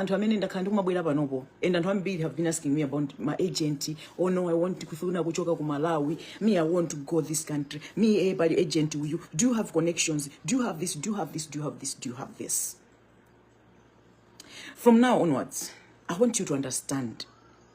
Anthu amene ndakhala ndikumabwera panopo, and anthu ambiri have been asking me about my agent. Oh no, I want kufuna kuchoka ku Malawi. Me, I want to go this country. Me, pali agent uyu. Do you have connections? Do you have this? Do you have this? Do you have this? Do you have this? From now onwards, I want you to understand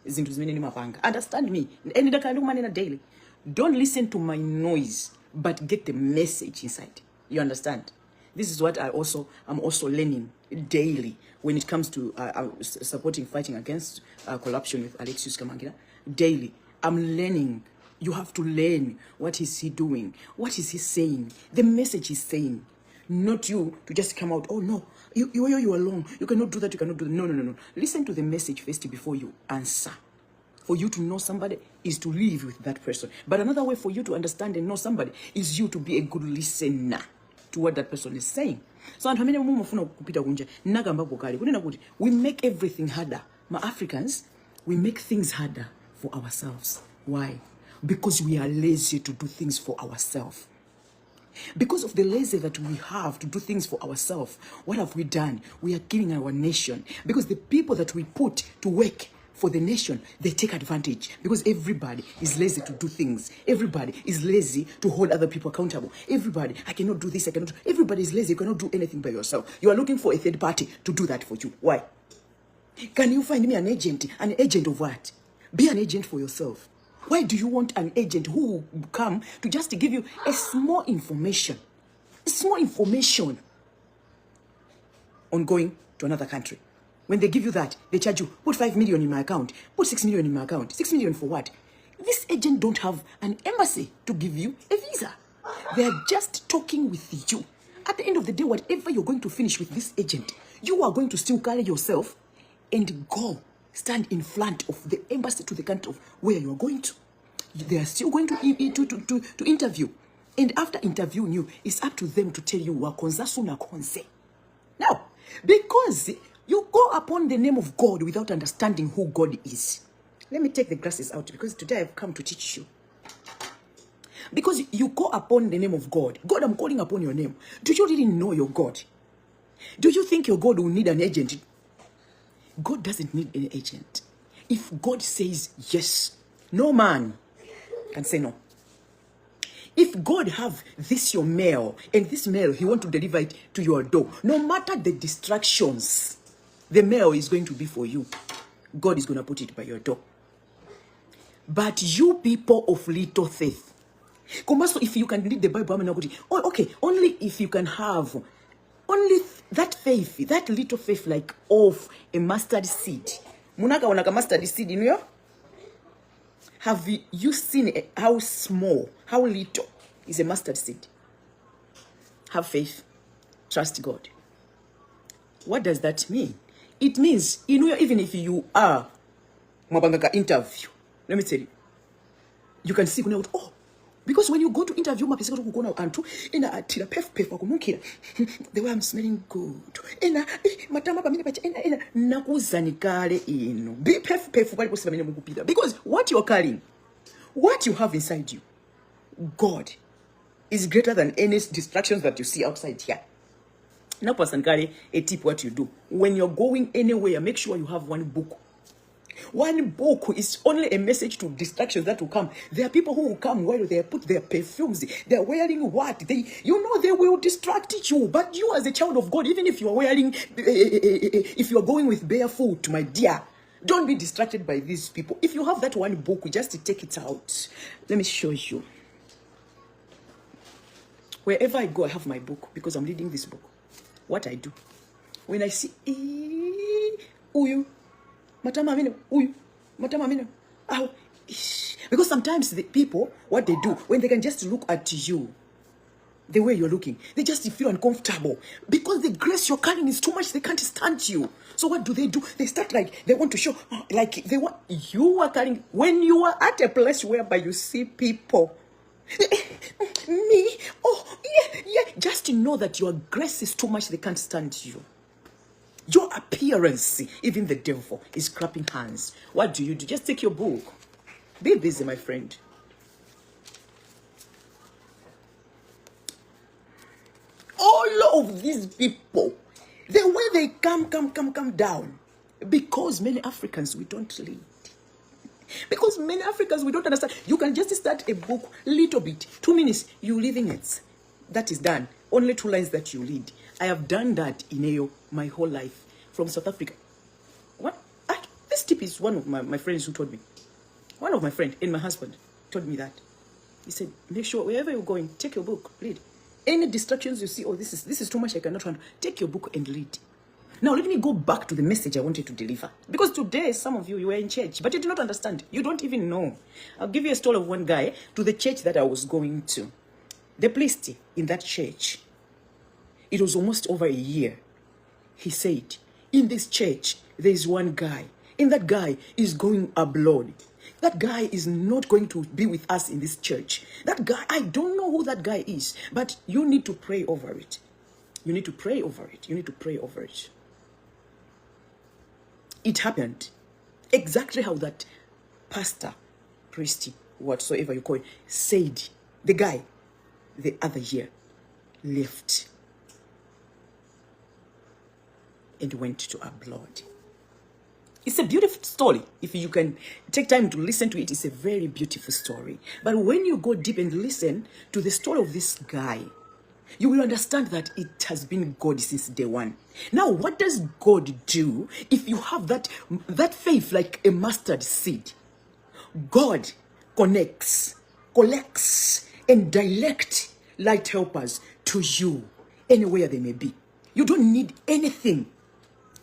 zinthu zimene ndimapanga. Understand me. And ndakhala ndikumanena daily, don't listen to my noise, but get the message inside. You understand? This is what I also I'm also learning daily when it comes to supporting fighting against corruption with Alexius Kamangira. Daily I'm learning. You have to learn what is he doing, what is he saying, the message he's saying. Not you to just come out, "Oh no, you are wrong, you cannot do that, you cannot do that." No, no, no, no. Listen to the message first before you answer. For you to know somebody is to live with that person. But another way for you to understand and know somebody is you to be a good listener to what that person is saying. So anthu amene mumafuna kupita kunja, nakambapo kale kunena kuti we make everything harder. Ma Africans, we make things harder for ourselves. Why? Because we are lazy to do things for ourselves. Because of the lazy that we have to do things for ourselves, what have we done? We are killing our nation. Because the people that we put to work for the nation, they take advantage. Because everybody is lazy to do things. Everybody is lazy to hold other people accountable. Everybody, "I cannot do this, I cannot." Everybody is lazy. You cannot do anything by yourself. You are looking for a third party to do that for you. Why? Can you find me an agent? An agent of what? Be an agent for yourself. Why do you want an agent who will come to just give you a small information? Small information on going to another country. When they give you that, they charge you, "Put 5 million in my account, put 6 million in my account." 6 million for what? This agent don't have an embassy to give you a visa. They are just talking with you. At the end of the day, whatever you're going to finish with this agent, you are going to still carry yourself and go stand in front of the embassy to the country of where you are going to. They are still going to interview. And after interviewing you, it's up to them to tell you wakonza sunakonze. Now, because you go upon the name of God without understanding who God is. Let me take the glasses out because today I've come to teach you. Because you go upon the name of God. "God, I'm calling upon your name." Do you really know your God? Do you think your God will need an agent? God doesn't need any agent. If God says yes, no man can say no. If God have this your mail, and this mail he want to deliver it to your door, no matter the distractions, the mail is going to be for you. God is going to put it by your door. But you people of little faith, komanso if you can read the Bible, amanena kuti, oh, okay, only if you can have only that faith, that little faith like of a mustard seed. Munakaona ka mustard seed inuyo? Have you seen how small, how little is a mustard seed? Have faith, trust God. What does that mean? It means inuyo, even if you are mwapanga ka interview, let me tell you, you can see kunena kuti, oh, because when you go to interview, mapezeka kuti kukuona anthu ena athira pefupefu, akununkhira, "The way I'm smelling good." Ena matama pamene pacha, ena ena. Nakuuzani kale inu, be pefupefu paliponse pamene mukupita, because what you're carrying, what you have inside you, God is greater than any distractions that you see outside here. Nakupatsani kale a tip, what you do when you're going anywhere: make sure you have one book. One book is only a message to distractions that will come. There are people who will come while they put their perfumes, they are wearing what? They, they will distract you. But you, as a child of God, even if you are wearing, if you are going with barefoot, my dear, don't be distracted by these people. If you have that one book, just take it out. Let me show you. Wherever I go, I have my book because I'm reading this book. What I do when I see, uyu matama amene, uyu matama amene aw, ish. Because sometimes the people, what they do, when they can just look at you, the way you're looking, they just feel uncomfortable because the grace you're carrying is too much. They can't stand you. So what do? They start like they want to show, like they want you are carrying. When you are at a place whereby you see people, "Me, oh yeah," just know that your grace is too much. They can't stand you. Your appearance, even the devil is clapping hands. What do you do? Just take your book. Be busy, my friend. All of these people, the way they come, come, come, come down. Because many Africans, we don't read. Because many Africans, we don't understand. You can just start a book, little bit, 2 minutes, you leaving it. That is done. Only two lines that you read. I have done that in AO my whole life from South Africa. What? This tip is one of my friends who told me. One of my friend and my husband told me that. He said, "Make sure wherever you're going, take your book, read. Any distractions you see, oh, this is too much, I cannot handle. Take your book and read." Now let me go back to the message I wanted to deliver. Because today, some of you, you were in church, but you do not understand. You don't even know. I'll give you a story of one guy to the church that I was going to. The priest in that church, it was almost over a year. He said, "In this church, there is one guy, and that guy is going abroad. That guy is not going to be with us in this church. That guy, I don't know who that guy is, but you need to pray over it. You need to pray over it. You need to pray over it." It happened exactly how that pastor, priest, whatsoever you call it, said. The guy, the other year, left and went to abroad. It's a beautiful story. If you can take time to listen to it, it's a very beautiful story. But when you go deep and listen to the story of this guy, you will understand that it has been God since day one. Now, what does God do if you have that faith like a mustard seed? God connects, collects, and direct light helpers to you anywhere they may be. You don't need anything.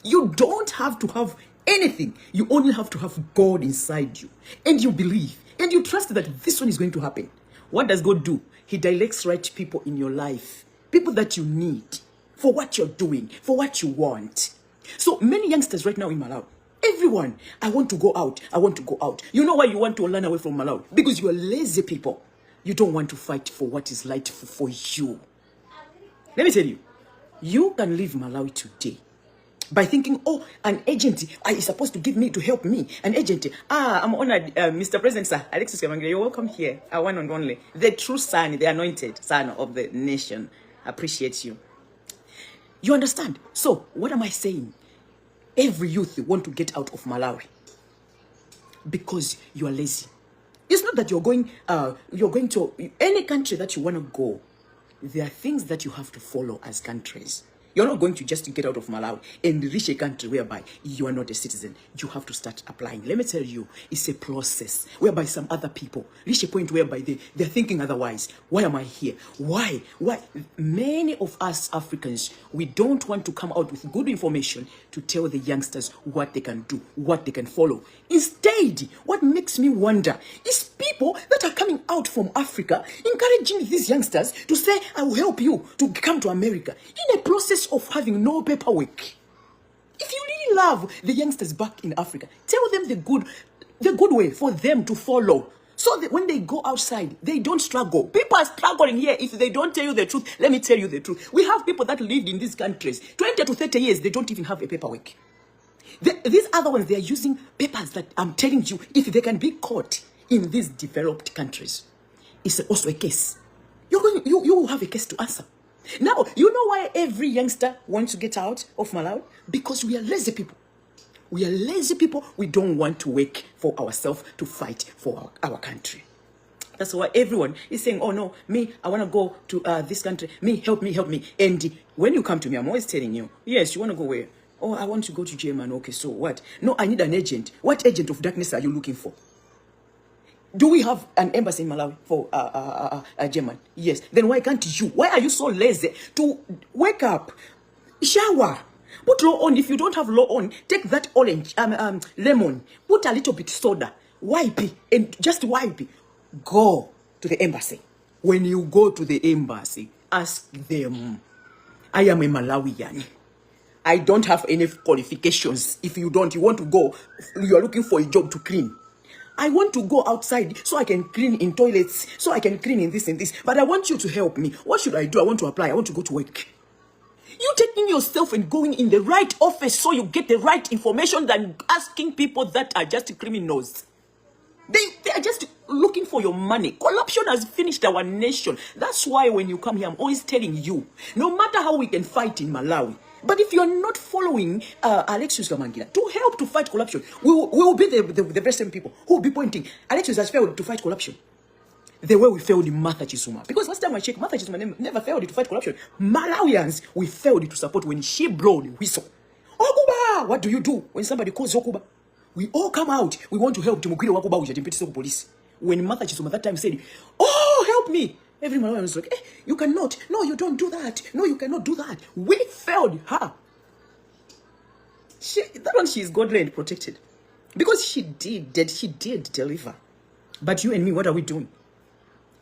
You don't have to have anything. You only have to have God inside you. And you believe and you trust that this one is going to happen. What does God do? He directs right people in your life, people that you need for what you're doing, for what you want. So many youngsters right now in Malawi, everyone, "I want to go out, I want to go out." You know why you want to run away from Malawi? Because you are lazy people. You don't want to fight for what is rightful for you. Let me tell you, you can leave Malawi today by thinking, "Oh, an agent is supposed to give me to help me. An agent." Ah, I'm honored, Mr. President, sir, Alexis Kamangire, you're welcome here. Our one and only, the true son, the anointed son of the nation. Appreciate you. You understand? So, what am I saying? Every youth want to get out of Malawi because you are lazy. It's not that you're going to any country that you want to go. There are things that you have to follow as countries. You're not going to just get out of Malawi and reach a country whereby you are not a citizen. You have to start applying. Let me tell you, it's a process whereby some other people reach a point whereby they're thinking otherwise. "Why am I here? Why? Why?" Many of us Africans, we don't want to come out with good information to tell the youngsters what they can do, what they can follow. Instead, what makes me wonder is people that are coming out from Africa encouraging these youngsters to say, "I will help you to come to America," in a process of having no paperwork. If you really love the youngsters back in Africa, tell them the good way for them to follow. So that when they go outside, they don't struggle. People are struggling here. If they don't tell you the truth, let me tell you the truth. We have people that lived in these countries 20 to 30 years, they don't even have a paperwork. These other ones, they are using papers that, I'm telling you, if they can be caught in these developed countries, it's also a case. You will have a case to answer. Now, you know why every youngster wants to get out of Malawi? Because we are lazy people. We are lazy people. We don't want to work for ourselves, to fight for our country. That's why everyone is saying, "Oh no, me, I want to go to this country. Me, help me, help me." And when you come to me, I'm always telling you, "Yes, you want to go where?" "Oh, I want to go to Germany." "Okay, so what?" "No, I need an agent." What agent of darkness are you looking for? Do we have an embassy in Malawi for German? Yes. Then why can't you? Why are you so lazy to wake up, shower, put roll on? If you don't have roll on, take that orange, lemon, put a little bit soda, wipe it, and just wipe it. Go to the embassy. When you go to the embassy, ask them, "I am a Malawian. I don't have any qualifications." If you don't, you want to go, you are looking for a job to clean. "I want to go outside so I can clean in toilets, so I can clean in this and this. But I want you to help me. What should I do? I want to apply. I want to go to work." You taking yourself and going in the right office so you get the right information than asking people that are just criminals. They are just looking for your money. Corruption has finished our nation. That's why when you come here, I'm always telling you, no matter how we can fight in Malawi, But if you're not following Alexius Kamangira to help to fight corruption, we will be the very same people who will be pointing. Alexius has failed to fight corruption the way we failed Martha Chizuma. Because last time I checked, Martha Chizuma never failed to fight corruption. Malawians, we failed to support when she blew the whistle. Okuba! What do you do when somebody calls Okuba? We all come out. We want to help timugwire wakuba uja timpitise ku police. When Martha Chizuma that time said, "Oh, help me," every Malawian was like, "Eh, you cannot. No, you don't do that. No, you cannot do that." We failed her. That one, she is godly and protected. Because she did deliver. But you and me, what are we doing?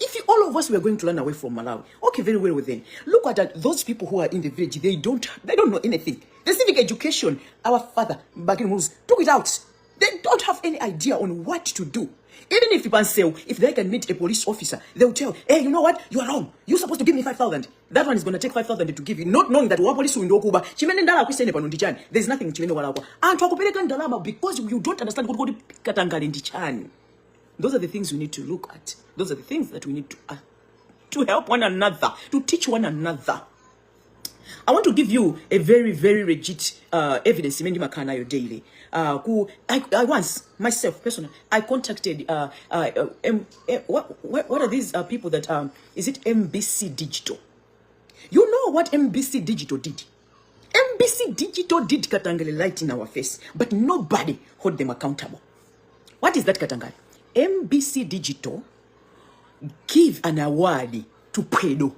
If all of us were going to run away from Malawi, okay, very well then. Look at that, those people who are in the village, they don't know anything. The civic education, our father, Bakili Muluzi, took it out. They don't have any idea on what to do. Even if you can say, if they can meet a police officer, they'll tell, "Hey, you know what? You are wrong. You're supposed to give me 5,000." That one is going to take 5,000 to give you, not knowing that wa police ndi wakuba. Chimene ndalakwitsa ine pano ndi chani? There's nothing chimene walakwa. Anthu akupereka ndalama because you don't understand kuti katangale ndi chani. Those are the things we need to look at. Those are the things that we need to help one another, to teach one another. I want to give you a very, very legit evidence imene ndimakhala nayo daily. I once, myself, personally, I contacted, what are these people that, is it MBC Digital? You know what MBC Digital did? MBC Digital did katangale light in our face, but nobody hold them accountable. What is that katangale? MBC Digital give an award to Pedo.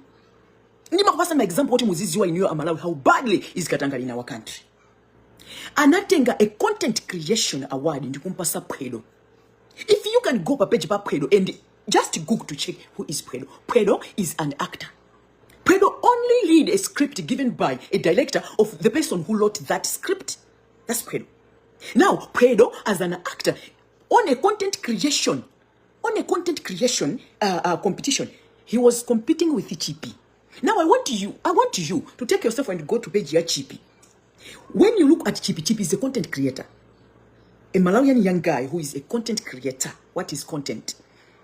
Ndimakupasa ma example kuti muziziwa inuyo Amalawi how badly is katangale in our country. Anatenga a content creation award ndikumpasa Pwedo. If you can go pa page pa Pwedo and just Google to check who is Pwedo. Pwedo is an actor. Pwedo only read a script given by a director of the person who wrote that script. That's Pwedo. Now, Pwedo as an actor on a content creation competition, he was competing with Chipi. Now, I want you to take yourself and go to page ya Chipi. When you look at Chipi, Chipi is a content creator. A Malawian young guy who is a content creator. What is content?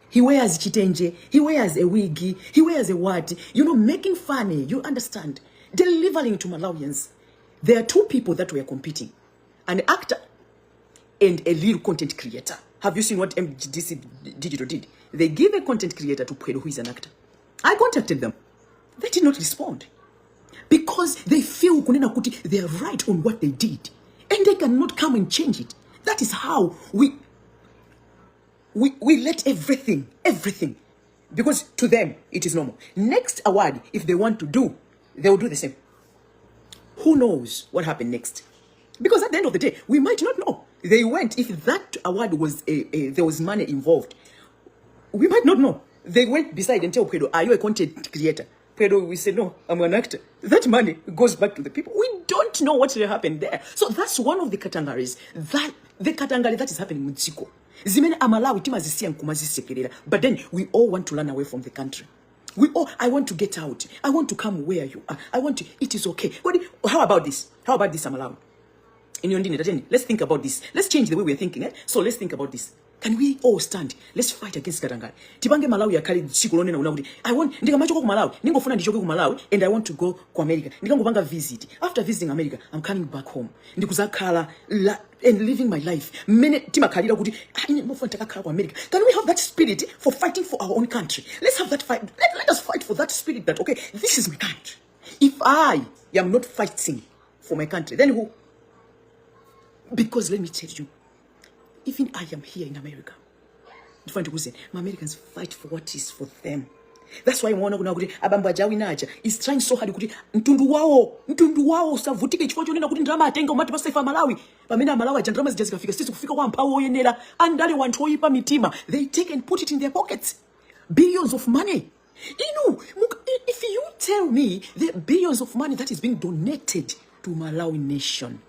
He wears chitenje, he wears a wig, he wears a what? Making funny, you understand? Delivering to Malawians. There are two people that were competing. An actor and a little content creator. Have you seen what MGDC Digital did? They give a content creator to Pwedo, who is an actor. I contacted them. They did not respond. Because they feel kunena kuti they are right on what they did. And they cannot come and change it. That is how we let everything, everything, because to them it is normal. Next award, if they want to do, they will do the same. Who knows what happened next? Because at the end of the day, we might not know. They went, if that award was, there was money involved, we might not know. They went beside and tell Pedro, "Are you a content creator?" Pedro, we said, "No, I'm an actor." That money goes back to the people. We don't know what happened there. So that's one of the categories that the katangale that is happening mudziko. Zimene Amalawi timazisiya nkumazisekerera. But then we all want to run away from the country. We all, "I want to get out. I want to come where you are. I want to, it is okay." How about this? How about this, Amalawi? In your ndini, let's think about this. Let's change the way we're thinking. Eh? So let's think about this. Can we all stand? Let's fight against katangale. Tipange Malawi akhale dziko lonena kuna kuti I want ndikamachoka ku Malawi, ndingofuna ndichoke ku Malawi and I want to go ku America. Ndikangopanga visit. After visiting America, I'm coming back home. Ndikuzakhala and living my life. Mmene timakhalira kuti ah, ine ndimafuna ndikakhala ku America. Can we have that spirit for fighting for our own country? Let's have that fight. Let us fight for that spirit that, okay, this is my country. If I am not fighting for my country, then who? Because let me tell you, even I am here in America. Ndifuna ndikuwuzeni, ma-Americans fight for what is for them. That's why muona kuna kuti abambo aja awina aja is trying so hard kuti mtundu wawo usavutike chifukwa chonena kuti ndalama atenga umati pasefa Malawi pamene Amalawi aja ndalama zija zikafika sisi kufika kwa amphawi oyenera andale wanthu oyipa mitima, they take and put it in their pockets, billions of money. Inu if you tell me the billions of money that is being donated to Malawi nation,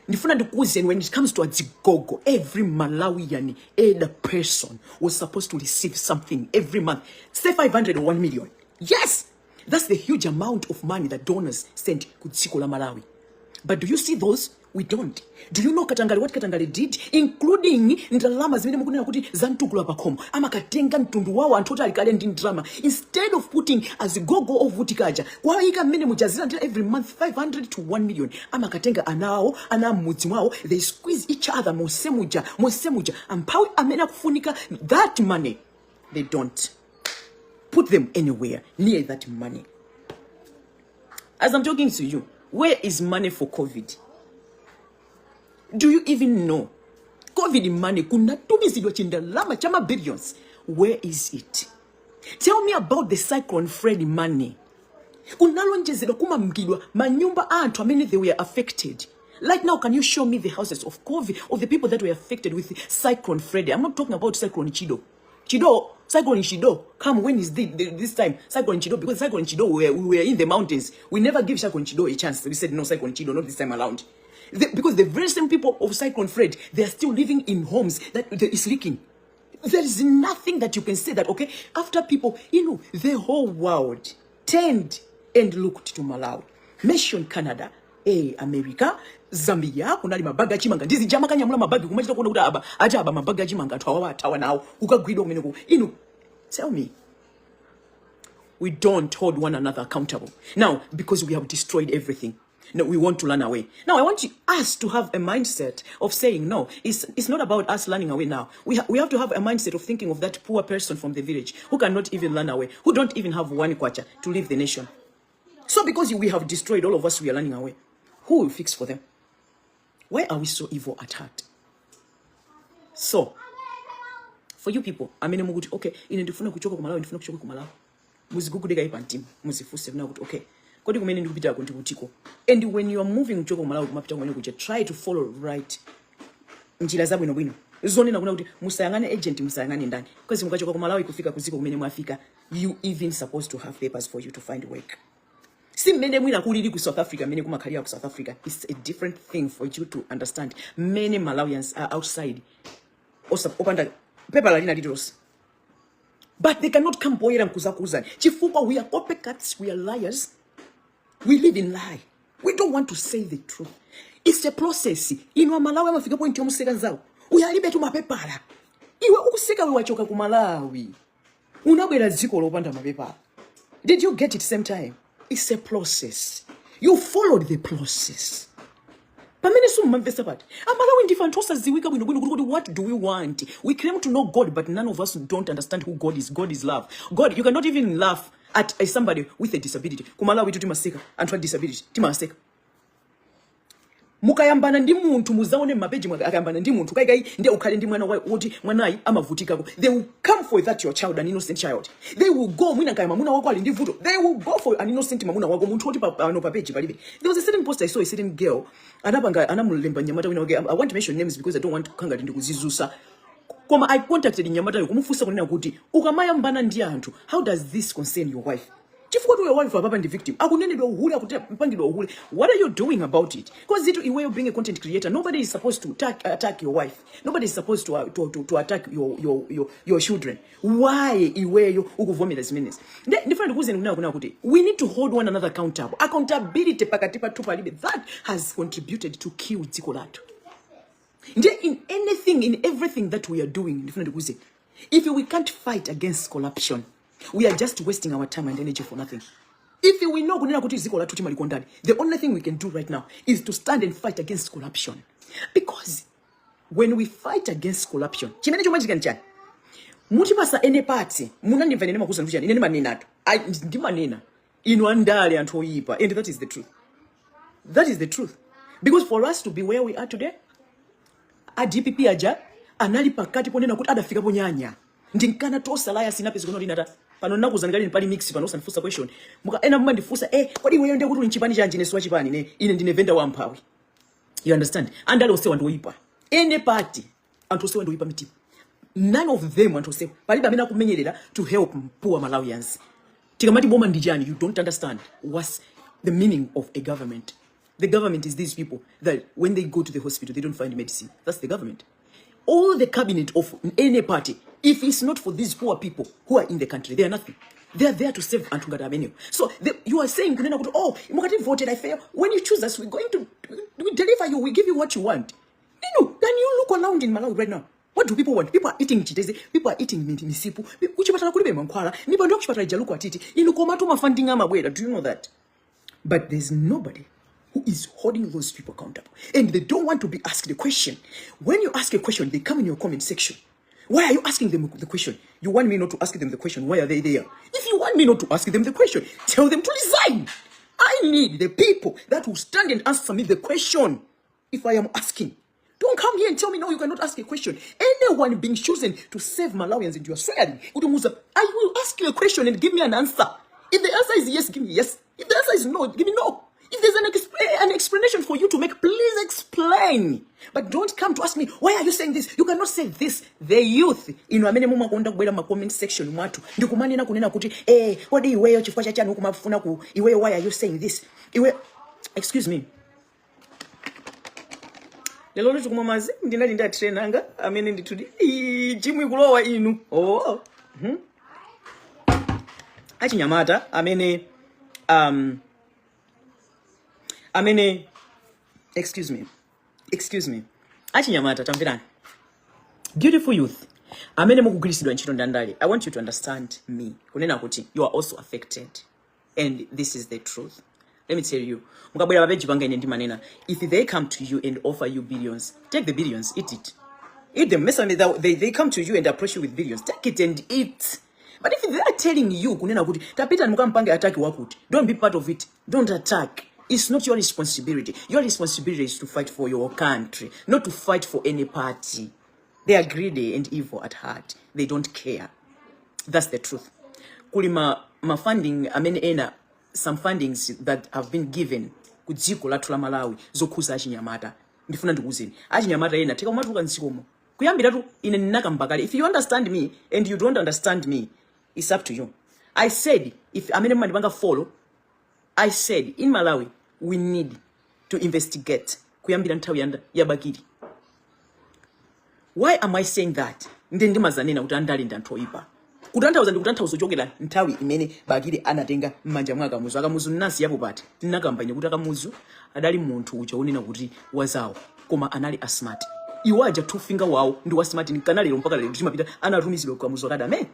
ndifuna ndikuwuzeni, when it comes to adzigogo, every Malawian elder person was supposed to receive something every month, say 500 or 1 million. Yes, that's the huge amount of money that donors sent ku dziko la Malawi. But do you see those? We don't. Do you know katangale, what katangale did, including ndalama zimene mukunena kuti za mtukula pakhomo? Amakatenga mtundu wawo, anthu oti alikale ndi ndalama, instead of putting azigogo ovutikaja kwayika mmene mujazilandira every month 500 to 1 million, amakatenga ana awo, ana mmudzi mwawo. They squeeze each other monsemuja, monsemuja. Amphawi amene akufunika that money, they don't put them anywhere near that money. As I'm talking to you, where is money for COVID? Do you even know COVID money kunatumizidwa chindalama cha mabillions? Where is it? Tell me about the Cyclone Freddy money. Kunalonjezedwa kumamangidwa manyumba a anthu amene they were affected. Right now, can you show me the houses of COVID, of the people that were affected with Cyclone Freddy? I'm not talking about Cyclone Chido. Chido, Cyclone Chido come when is this time Cyclone Chido? Because Cyclone Chido, we were in the mountains. We never give Cyclone Chido a chance. We said, "No, Cyclone Chido, not this time around." Because the very same people of Cyclone Fred, they are still living in homes that is leaking. There is nothing that you can say that, okay, after people, the whole world turned and looked to Malawi. Mention Canada, America, Zambia, kunali mabaga achimanga. Ndizija makanyamula mabagi kumachita kuona kuti aba, ati aba mabaga achimanga, anthu awawa athawa nawo, kukagwidwa kumeneko. Inu, tell me. We don't hold one another accountable. Now, because we have destroyed everything. No, we want to run away. Now, I want us to have a mindset of saying, no, it's not about us running away now. We have to have a mindset of thinking of that poor person from the village who cannot even run away, who don't even have one kwacha to leave the nation. So because we have destroyed, all of us, we are running away. Who will fix for them? Why are we so evil at heart? So, for you people, amene mukuti, "Okay, ine ndifuna kuchoka ku Malawi, ndifuna kuchoka ku Malawi," muzigugudeka ipa mtima, muzifunse kuna kuti, "Okay, kodi kumene ndikupitako ndikutiko?" And when you are moving kuchoka ku Malawi kumapita kumene kuja, try to follow right njira zabwinobwino zonena kuna kuti musayang'ane agent, musayang'ane ndani, because mukachoka ku Malawi kufika kuziko kumene mwafika, you even supposed to have papers for you to find work. Si mmene mwina kulili ku South Africa, mmene kumakhalira ku South Africa. It's a different thing for you to understand. Many Malawians are outside opanda pepala lina lililonse, but they cannot come poyera nkuzakuuzani chifukwa we are copycats, we are liars, we live in lie. We don't want to say the truth. It's a process. Inu, Amalawi amafika point yomuseka nzawo, uyo alibe tu mapepala. Iwe ukuseka, we wachoka ku Malawi, unabwera dziko lopanda mapepala. Did you get it same time? It's a process. You followed the process. Pamene sumumamvesa pati Amalawi ndife anthu osaziwika bwinobwino kuti what do we want. We claim to know God, but none of us don't understand who God is. God is love. God, you cannot even laugh at somebody with a disability. Kumalawi tu timaseka anthu a disability, timaseka. Mukayambana ndi munthu, muzaone mmapeji mwake, akayambana ndi munthu kaikai, ndiye ukhale ndi mwana woti mwanayi amavutikako, they will come for that your child, an innocent child. They will go. Mwina kaya mwamuna wako ali ndi vuto, they will go for an innocent mwamuna wako, munthu woti pano pa page palibe. There was a certain post I saw, a certain girl anapanga, anamulemba mnyamata wina wake. I want to mention names because I don't want kukhala ngati ndikuzizusa, koma I contacted mnyamatayo kumufunsa kunena kuti, "Ukamayambana ndi anthu, how does this concern your wife? Chifukwa tu your wife apapa ndi victim, akunenedwa uhule, akupangidwa uhule. What are you doing about it?" Because itu iweyo being a content creator, nobody is supposed to attack your wife. Nobody is supposed to attack your children. Why iweyo ukuvomera zimenezi? Ndifuna ndikuwuzeni kunena kuti we need to hold one another accountable. Accountability pakati pathu palibe. That has contributed to kill dziko lathu. Ndiye in anything, in everything that we are doing, ndifuna ndikuuze, if we can't fight against corruption, we are just wasting our time and energy for nothing. If we know kunena kuti dziko lathu timalikondani, the only thing we can do right now is to stand and fight against corruption, because when we fight against corruption, chimene chomachitika ndi chani? Mutipasa ene party, munandimva ine makuza ndi chani? Ine ndimanenatu. Ndimanena, inu andale anthu oyipa, and that is the truth. That is the truth, because for us to be where we are today, a DPP aja anali pakati ponena kuti adafika ponyanya ndinkana tosalaya sinapezi kuno linata pano nakuzani kali pali mix pano. Usandifunsa question muka ena mumandifunsa, "Kodi iweyo ndiye kuti uli mchipani chanji?" Ine siwa chipani, ne ine ndine venda wamphawi. You understand? Andale onsewa ndi oyipa. Any party, anthu onsewa ndi oyipa mitima. None of them, anthu onsewa palibe amene akumenyerera to help poor Malawians. Tikamati boma ndi chani, you don't understand what's the meaning of a government. The government is these people that when they go to the hospital, they don't find medicine. That's the government. All the cabinet of any party, if it's not for these poor people who are in the country, they are nothing. They are there to save anthu ngati amenewo. So you are saying kunena kuti, oh, mukativotera ifeyo, when you choose us, we're going to, we deliver you, we give you what you want. Can you look around in Malawi right now? What do people want? People are eating chitedze, people are eating misipu. Kuchipatala kulibe mankhwala, mipando ya kuchipatala ija, look at it. Inu, komatu ma funding amabwera, do you know that? But there's nobody who is holding those people accountable. And they don't want to be asked the question. When you ask a question, they come in your comment section. Why are you asking them the question? You want me not to ask them the question? Why are they there? If you want me not to ask them the question, tell them to resign. I need the people that will stand and answer me the question if I am asking. Don't come here and tell me, no, you cannot ask a question. Anyone being chosen to save Malawians and you are swearing, kuti muza, I will ask you a question and give me an answer. If the answer is yes, give me yes. If the answer is no, give me no. If there's an explanation for you to make, please explain. But don't come to ask me, why are you saying this? You cannot say this. The youth, inu amene mumakonda kubwera ma comment section mwathu, ndikumanena kunena kuti, eh, kodi iweyo chifukwa chachani ukumafuna ku, iweyo, why are you saying this? Iwe, excuse me. Lero tikumwa madzi, ndinali ndi a trainer anga amene ndithuti gym ikulowa inu. Oh. Achinyamata amene, excuse me, excuse me, achinyamata, tamverani. Beautiful youth amene mukugwiritsidwa ntchito ndi andale, I want you to understand me kunena kuti you are also affected, and this is the truth. Let me tell you, mukabwera pa page panga, ine ndimanena, if they come to you and offer you billions, take the billions, eat it, eat them. Mesa they come to you and approach you with billions, take it and eat. But if they are telling you kunena kuti tapita mukampange attack wakuti, don't be part of it. Don't attack. It's not your responsibility. Your responsibility is to fight for your country, not to fight for any party. They are greedy and evil at heart. They don't care. That's the truth. Kuli ma funding amene ena, some fundings that have been given ku dziko lathu la Malawi zokhuza achinyamata. Ndifuna ndikuwuzeni, achinyamata ena tikamatuluka mdzikomo, kuyambiratu ine ndinakamba kale. If you understand me and you don't understand me, it's up to you. I said, if amene mumandipanga follow, I said in Malawi we need to investigate kuyambira nthawi ya Bakili. Why am I saying that? Ndi ndimazanena kuti andale ndi anthu oyipa. Kutanthauza, ndikutanthauza kuchokera nthawi imene Bakili anatenga m'manja mwa Akamuzu. Akamuzu nasi yapo pati tinakamba ine kuti Akamuzu adali munthu uja wonena kuti wazawo, koma anali a smart. Iwo aja two finger wawo ndi wa smart nkanalero mpaka lero timapita anatumizidwa ku Kamuzu Academy.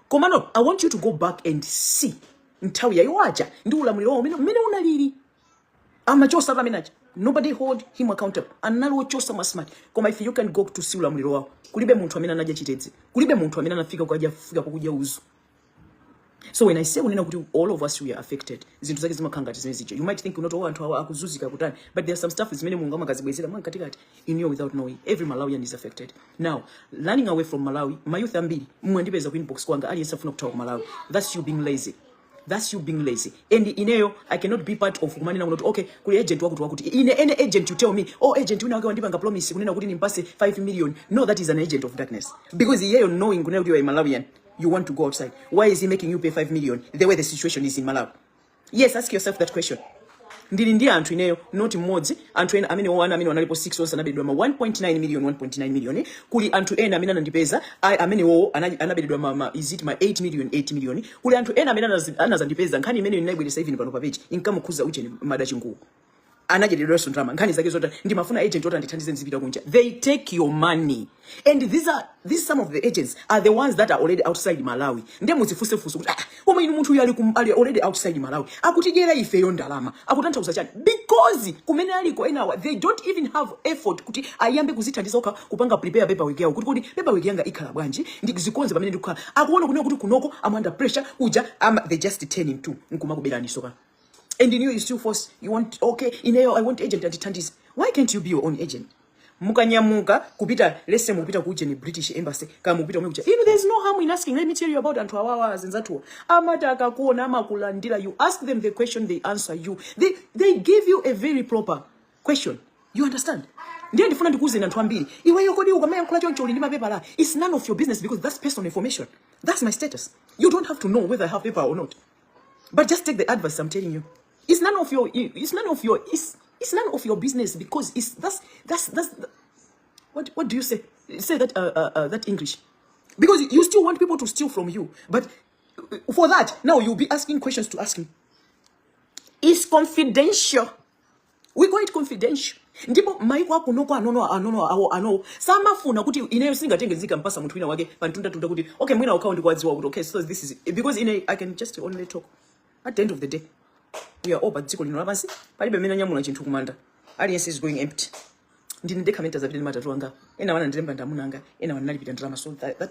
Koma no, I want you to go back and see nthawi ya iwo aja ndi ulamuliro wawo mmene unalili. Amachosa amene aja, nobody hold him accountable. Anali ochosa mwa smart. Koma if you can go to see ulamuliro wawo, kulibe munthu amene anadya chitedze, kulibe munthu amene anafika kukadya, fika pokudya uzu. So when I say kunena kuti all of us, we are affected, zinthu zake zimakhala ngati zimene zija. You might think not, oh, anthu awa akuzunzika kutani, but there are some stuff zimene Mulungu amakazibwezera mwankatikati in you without knowing. Every Malawian is affected now, running away from Malawi. Ma youth ambiri mwandipeza ku inbox kwanga, aliyense afuna kuthawa ku Malawi. That's you being lazy. That's you being lazy. And ineyo, I cannot be part of kumanena kuti, okay, kuli agent wakuti wakuti. Ine, any agent you tell me, oh, agent wina wake wandipanga promise kunena kuti nimpase 5 million, no, that is an agent of darkness, because iyeyo, knowing kunena kuti you are a Malawian, you want to go outside, why is he making you pay 5 million the way the situation is in Malawi? Yes, ask yourself that question. Ndili ndi anthu ineyo, not mmodzi, anthu ena amene owana amene analipo 6, onse anabedwa ma 1.9 million, 1.9 million. Kuli anthu ena amene anandipeza amene wowo anabedwa ma, is it ma 8 million, 8 million. Kuli anthu ena amene anazandipeza. Nkhani imene ndinayibweresa even pano pa page inkamukhuza ucheni Madachinguwo, anadyedweranso ndalama. Nkhani zake zoti ndimafuna agent oti andithandize ndizipita kunja. They take your money, and these some of the agents are the ones that are already outside Malawi. Ndiye muzifunsefunse kuti, ah, koma inu, munthu uyu ali already outside Malawi, akutidyera ifeyo ndalama, akutanthauza chani? Because kumene aliko enawa, they don't even have effort kuti ayambe kuzithandiza okha kupanga prepare paperwork yawo, kuti kodi paperwork yanga ikhala bwanji, ndizikonze pamene ndikukhala. Akuona kunena kuti kunoko I'm under pressure kuja ama, they just turn into nkumakuberaniso ka. And you still force, you want, okay, ineyo I want agent andithandize. Why can't you be your own agent? Mukanyamuka kupita, let's say mukupita ku ujeni British Embassy, kama mukupita kumwe kuja inu, there's no harm in asking. Let me tell you about anthu awawa azinzathuwa. Amati akakuona, amakulandira. You ask them the question, they answer you. They give you a very proper question, you understand? Ndiye ndifuna ndikuwuzeni anthu ambiri, iweyo kodi ukamayankhula choncho uli ndi mapepala? It's none of your business, because that's personal information. That's my status. You don't have to know whether I have paper or not. But just take the advice I'm telling you. It's none of your business, because it's that's what do you say? Say that English. Because you still want people to steal from you. But For that, now you'll be asking questions to ask me. It's confidential. We call it confidential. Ndipo maiko akunoko anono anono awo ano samafuna kuti ineyo singatenge zikampasa munthu wina wake pantunda kuti okay, mwina ukhawo ndikuwadziwa kuti okay, so this is because ine I can just only talk. At the end of the day, we are all pa dziko lino lapansi, palibe amene anyamula chinthu kumanda. Aliyense is going empty. Ndine ndekha amene tazapita ndi ma tattoo anga. Ena wana ndilemba ndamuna anga, ena wanalipira ndalama. So the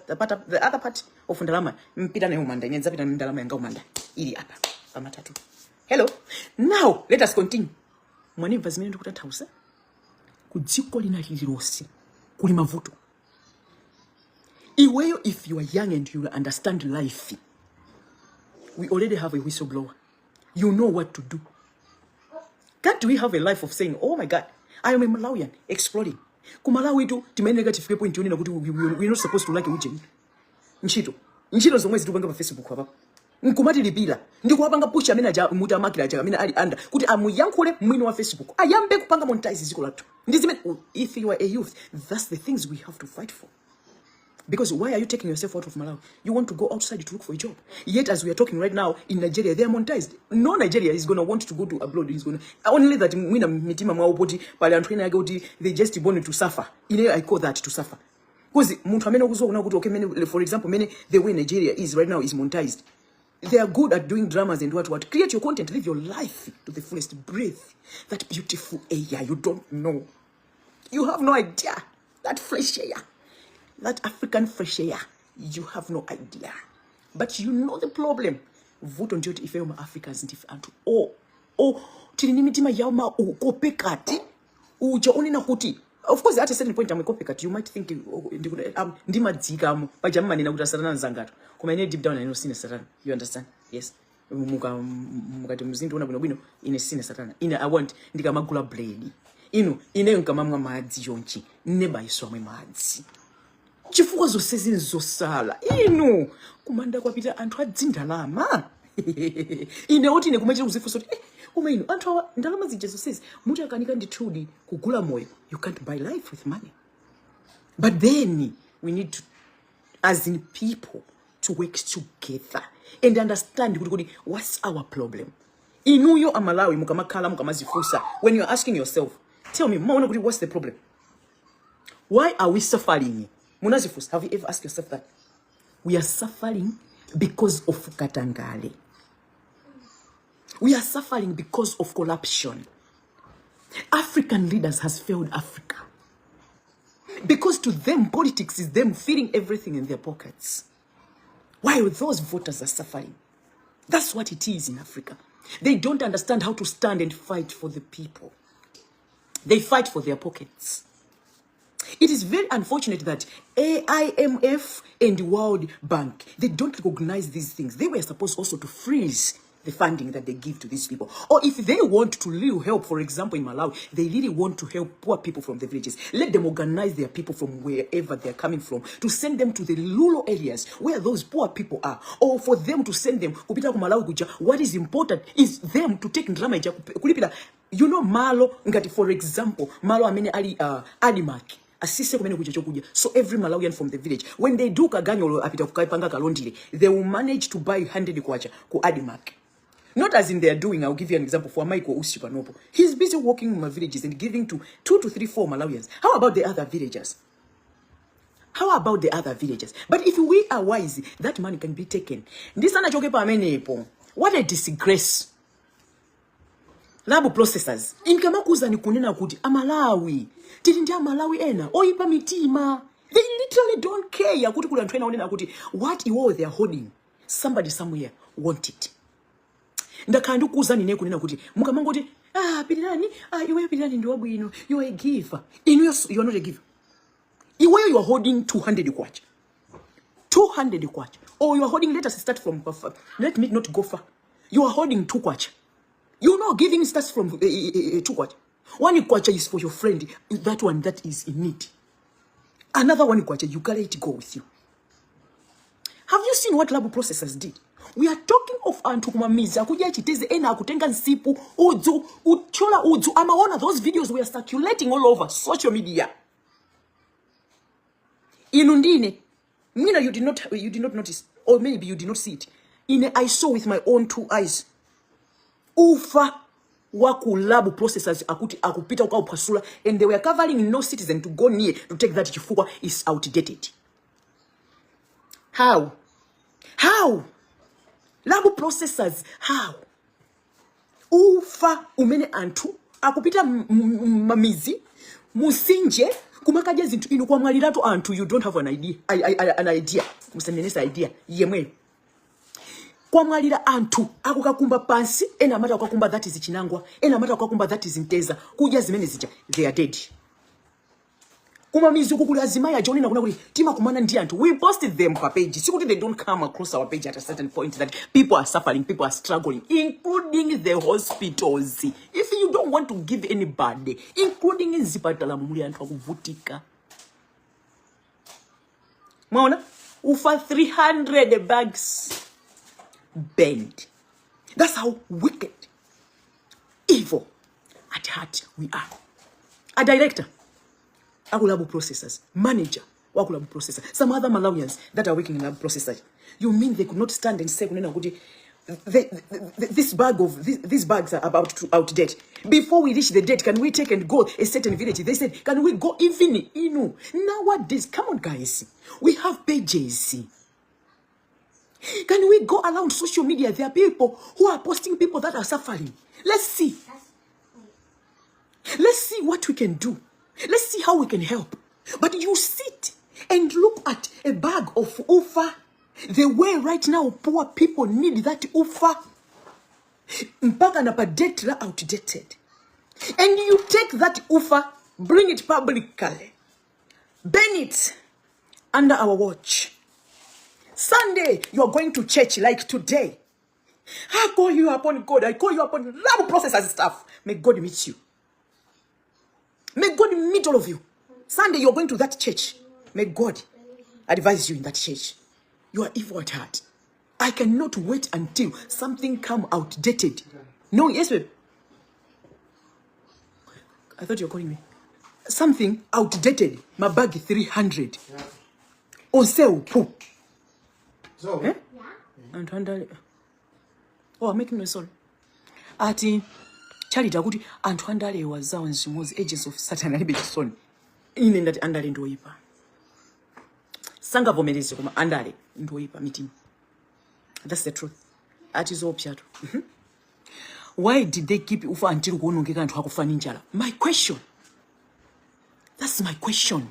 other part of ndalama mpita nayo umanda. Ine ndzapita ndi ndalama yanga umanda ili apa pama tattoo. Hello, now let us continue. Mwanimva zimene ndikutanthauza? Ku dziko lina lililonse kuli mavuto. Iweyo, if you are young and you understand life, we already have a whistleblower. You know what to do. Can't we have a life of saying, "Oh my God, I am a Malawian," exploding? Ku Malawi tu timayenera tifike point yonena kuti we're not supposed to like ujeni ntchito ntchito zomwe zitipanga pa Facebook apa nkumatilipira, ndikuwapanga push amene aja muti amakira aja amene ali under kuti amuyankhule mwini wa Facebook ayambe kupanga monetize dziko lathu. Ndi zimene, if you are a youth, that's the things we have to fight for. Because why are you taking yourself out of Malawi? You want to go outside to look for a job. Yet, as we are talking right now, in Nigeria, they are monetized. No Nigeria is going to want to go to abroad. He's going to only that mwina mitima mwawo poti pali anthu ena ake kuti they just born to suffer. Ine I call that to suffer. Because munthu amene ukuzoona kuti okay, mene, for example, mene the way Nigeria is right now is monetized. They are good at doing dramas and what what. Create your content, live your life to the fullest. Breathe that beautiful air. You don't know. You have no idea. That fresh air, that African fresh air, you have no idea. But you know the problem. Vuto ndiyoti ifeyo ma Africans ndife anthu o o tili ndi mitima yawo ma copycat uja unena kuti of course at a certain point I'm a copycat. You might think, oh, ndimadzikamo paja mmanena kuti asatana mzangatu, koma ine deep down I know sine satana. You understand? Yes. Muka mukati muzindiona bwinobwino, ine sine satana. Ine I want ndikamagula bread inu, ineyo nkamamwa madzi chonchi, nnebayiso amwe madzi, chifukwa zonse zini zosala inu kumanda kwapita anthu adzindalama. Ine oti ine kumachita kuzifunsa kuti eh, koma inu anthu awa ndalama zija zonsezi muti akanika ndithudi kugula moyo. You can't buy life with money. But then we need to, as in people, to work together and understand kuti kuti what's our problem. Inuyo Amalawi, mukamakhala mukamazifunsa, when you're asking yourself, tell me, mumaona kuti what's the problem? Why are we suffering? Munazifunsa? Have you ever asked yourself that? We are suffering because of katangale. We are suffering because of corruption. African leaders has failed Africa because to them politics is them filling everything in their pockets while those voters are suffering. That's what it is in Africa. They don't understand how to stand and fight for the people. They fight for their pockets. It is very unfortunate that AIMF and World Bank, they don't recognize these things. They were supposed also to freeze the funding that they give to these people. Or if they want to really help, for example, in Malawi, they really want to help poor people from the villages. Let them organize their people from wherever they're coming from to send them to the rural areas where those poor people are. Or for them to send them kupita ku Malawi kuja. What is important is them to take ndalama ija kulipira malo ngati, for example, malo amene ali ADMARC asise kumene kuja chokudya, so every Malawian from the village, when they do kaganyolo apita kukaipanga kalondile, they will manage to buy 100 kwacha ku ADMARC. Not as in they are doing. I'll give you an example. For Michael Usi panopo, he's busy walking in my villages and giving to two to three four Malawians. How about the other villagers? How about the other villagers? But if we are wise, that money can be taken. Ndisanachoke pamenepo, what a disgrace, lab processors. Inkamakuza kunena kuti Amalawi tili ndi Amalawi ena oyipa mitima. They literally don't care kuti kuli anthu ena onena kuti what iwo they are holding, somebody somewhere want it. Ndakhala ndikukuwuzani ine kunena kuti mukamangoti, "Ah, Pirirani, ah, iweyo Pirirani ndi wabwino, you are a giver." Inuyo, you are not a giver. Iweyo, you are holding 200 kwacha, 200 kwacha, or you are holding, let us start from, let me not go far, you are holding 2 kwacha. Giving starts from 2 kwacha. 1 kwacha is for your friend, that one that is in need. Another 1 kwacha, you carry it, go with you. Have you seen what lab processors did? We are talking of anthu kumamizi akudya chiteze, ena akutenga nsipu, udzu, uthyola udzu. Amaona those videos were circulating all over social media. Inu ndine mwina you did not notice, or maybe you did not see it. Ine I saw with my own two eyes ufa wa ku lab processors akuti akupita kukauphwasula, and they were covering no citizen to go near to take that chifukwa is outdated. How? How? Lab processors, how? Ufa umene anthu akupita mamizi musinje kumakadya zinthu, inu kwamwaliratu anthu. You don't have an idea, an idea, musanenesa idea yemweyo. Kwamwalira anthu akukakumba pansi, ena amati akukakumba that is chinangwa, ena amati akukakumba that is mteza, kudya zimene zija, they are dead. Kumamizi uku kuli azimayi aja onena kuna kuti timakumana ndi anthu. We posted them pa page, sikuti they don't come across our page at a certain point, that people are suffering, people are struggling, including the hospitals. If you don't want to give anybody, including mzipatala muli anthu akuvutika. Mwaona ufa 300 bags burned. That's how wicked, evil at heart we are. A director aku lab processors, manager waku lab processor, some other Malawians that are working in lab processors, you mean they could not stand and say kunena kuti this bag of this, these bags are about to outdate? Before we reach the date, can we take and go a certain village? They said, can we go? Even inu nowadays, come on guys, we have pages. Can we go around social media? There are people who are posting, people that are suffering. Let's see. Let's see what we can do. Let's see how we can help. But you sit and look at a bag of ufa, the way right now poor people need that ufa, mpaka na pa date la outdated, and you take that ufa, bring it publicly, burn it under our watch. Sunday, you are going to church like today. I call you upon God. I call you upon lab processors stuff. May God meet you. May God meet all of you. Sunday, you're going to that church. May God advise you in that church. You are evil at heart. I cannot wait until something come outdated. No, yes, babe. I thought you were calling me. Something outdated. Mabagi 300. On sale. Poo. So, Eh? Anthu andale. Oh, I'm making me sorry. Ati Charity akuti anthu andalewa zawo nzimodzi, agents of Satan, alibe chisoni. Ine ndati andale ndoyipa. Sangavomereze koma andale ndoyipa mitima. That's the truth. Ati zoopsatu. Why did they keep ufa until kuonongeka, anthu akufa ndi njala? My question. That's my question.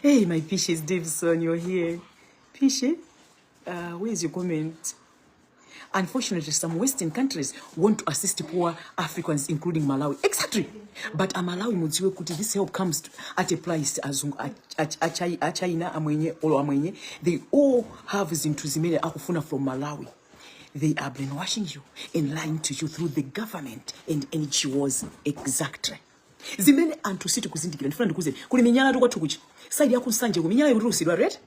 Hey, my Pishes Davison, you're here. Pishe, where's your comment? Unfortunately, some Western countries want to assist poor Africans, including Malawi. Exactly. But Amalawi mudziwe kuti this help comes at a price. Azungu, a China, amwenye, olo amwenye, they all have zinthu zimene akufuna from Malawi. They are brainwashing you and lying to you through the government and NGOs. Exactly. Zimene anthu sitikuzindikira, ndifuna ndikuze kuli minyala tukwathu kuchi side yaku Nsanje ku minyala ikutulusidwa, right?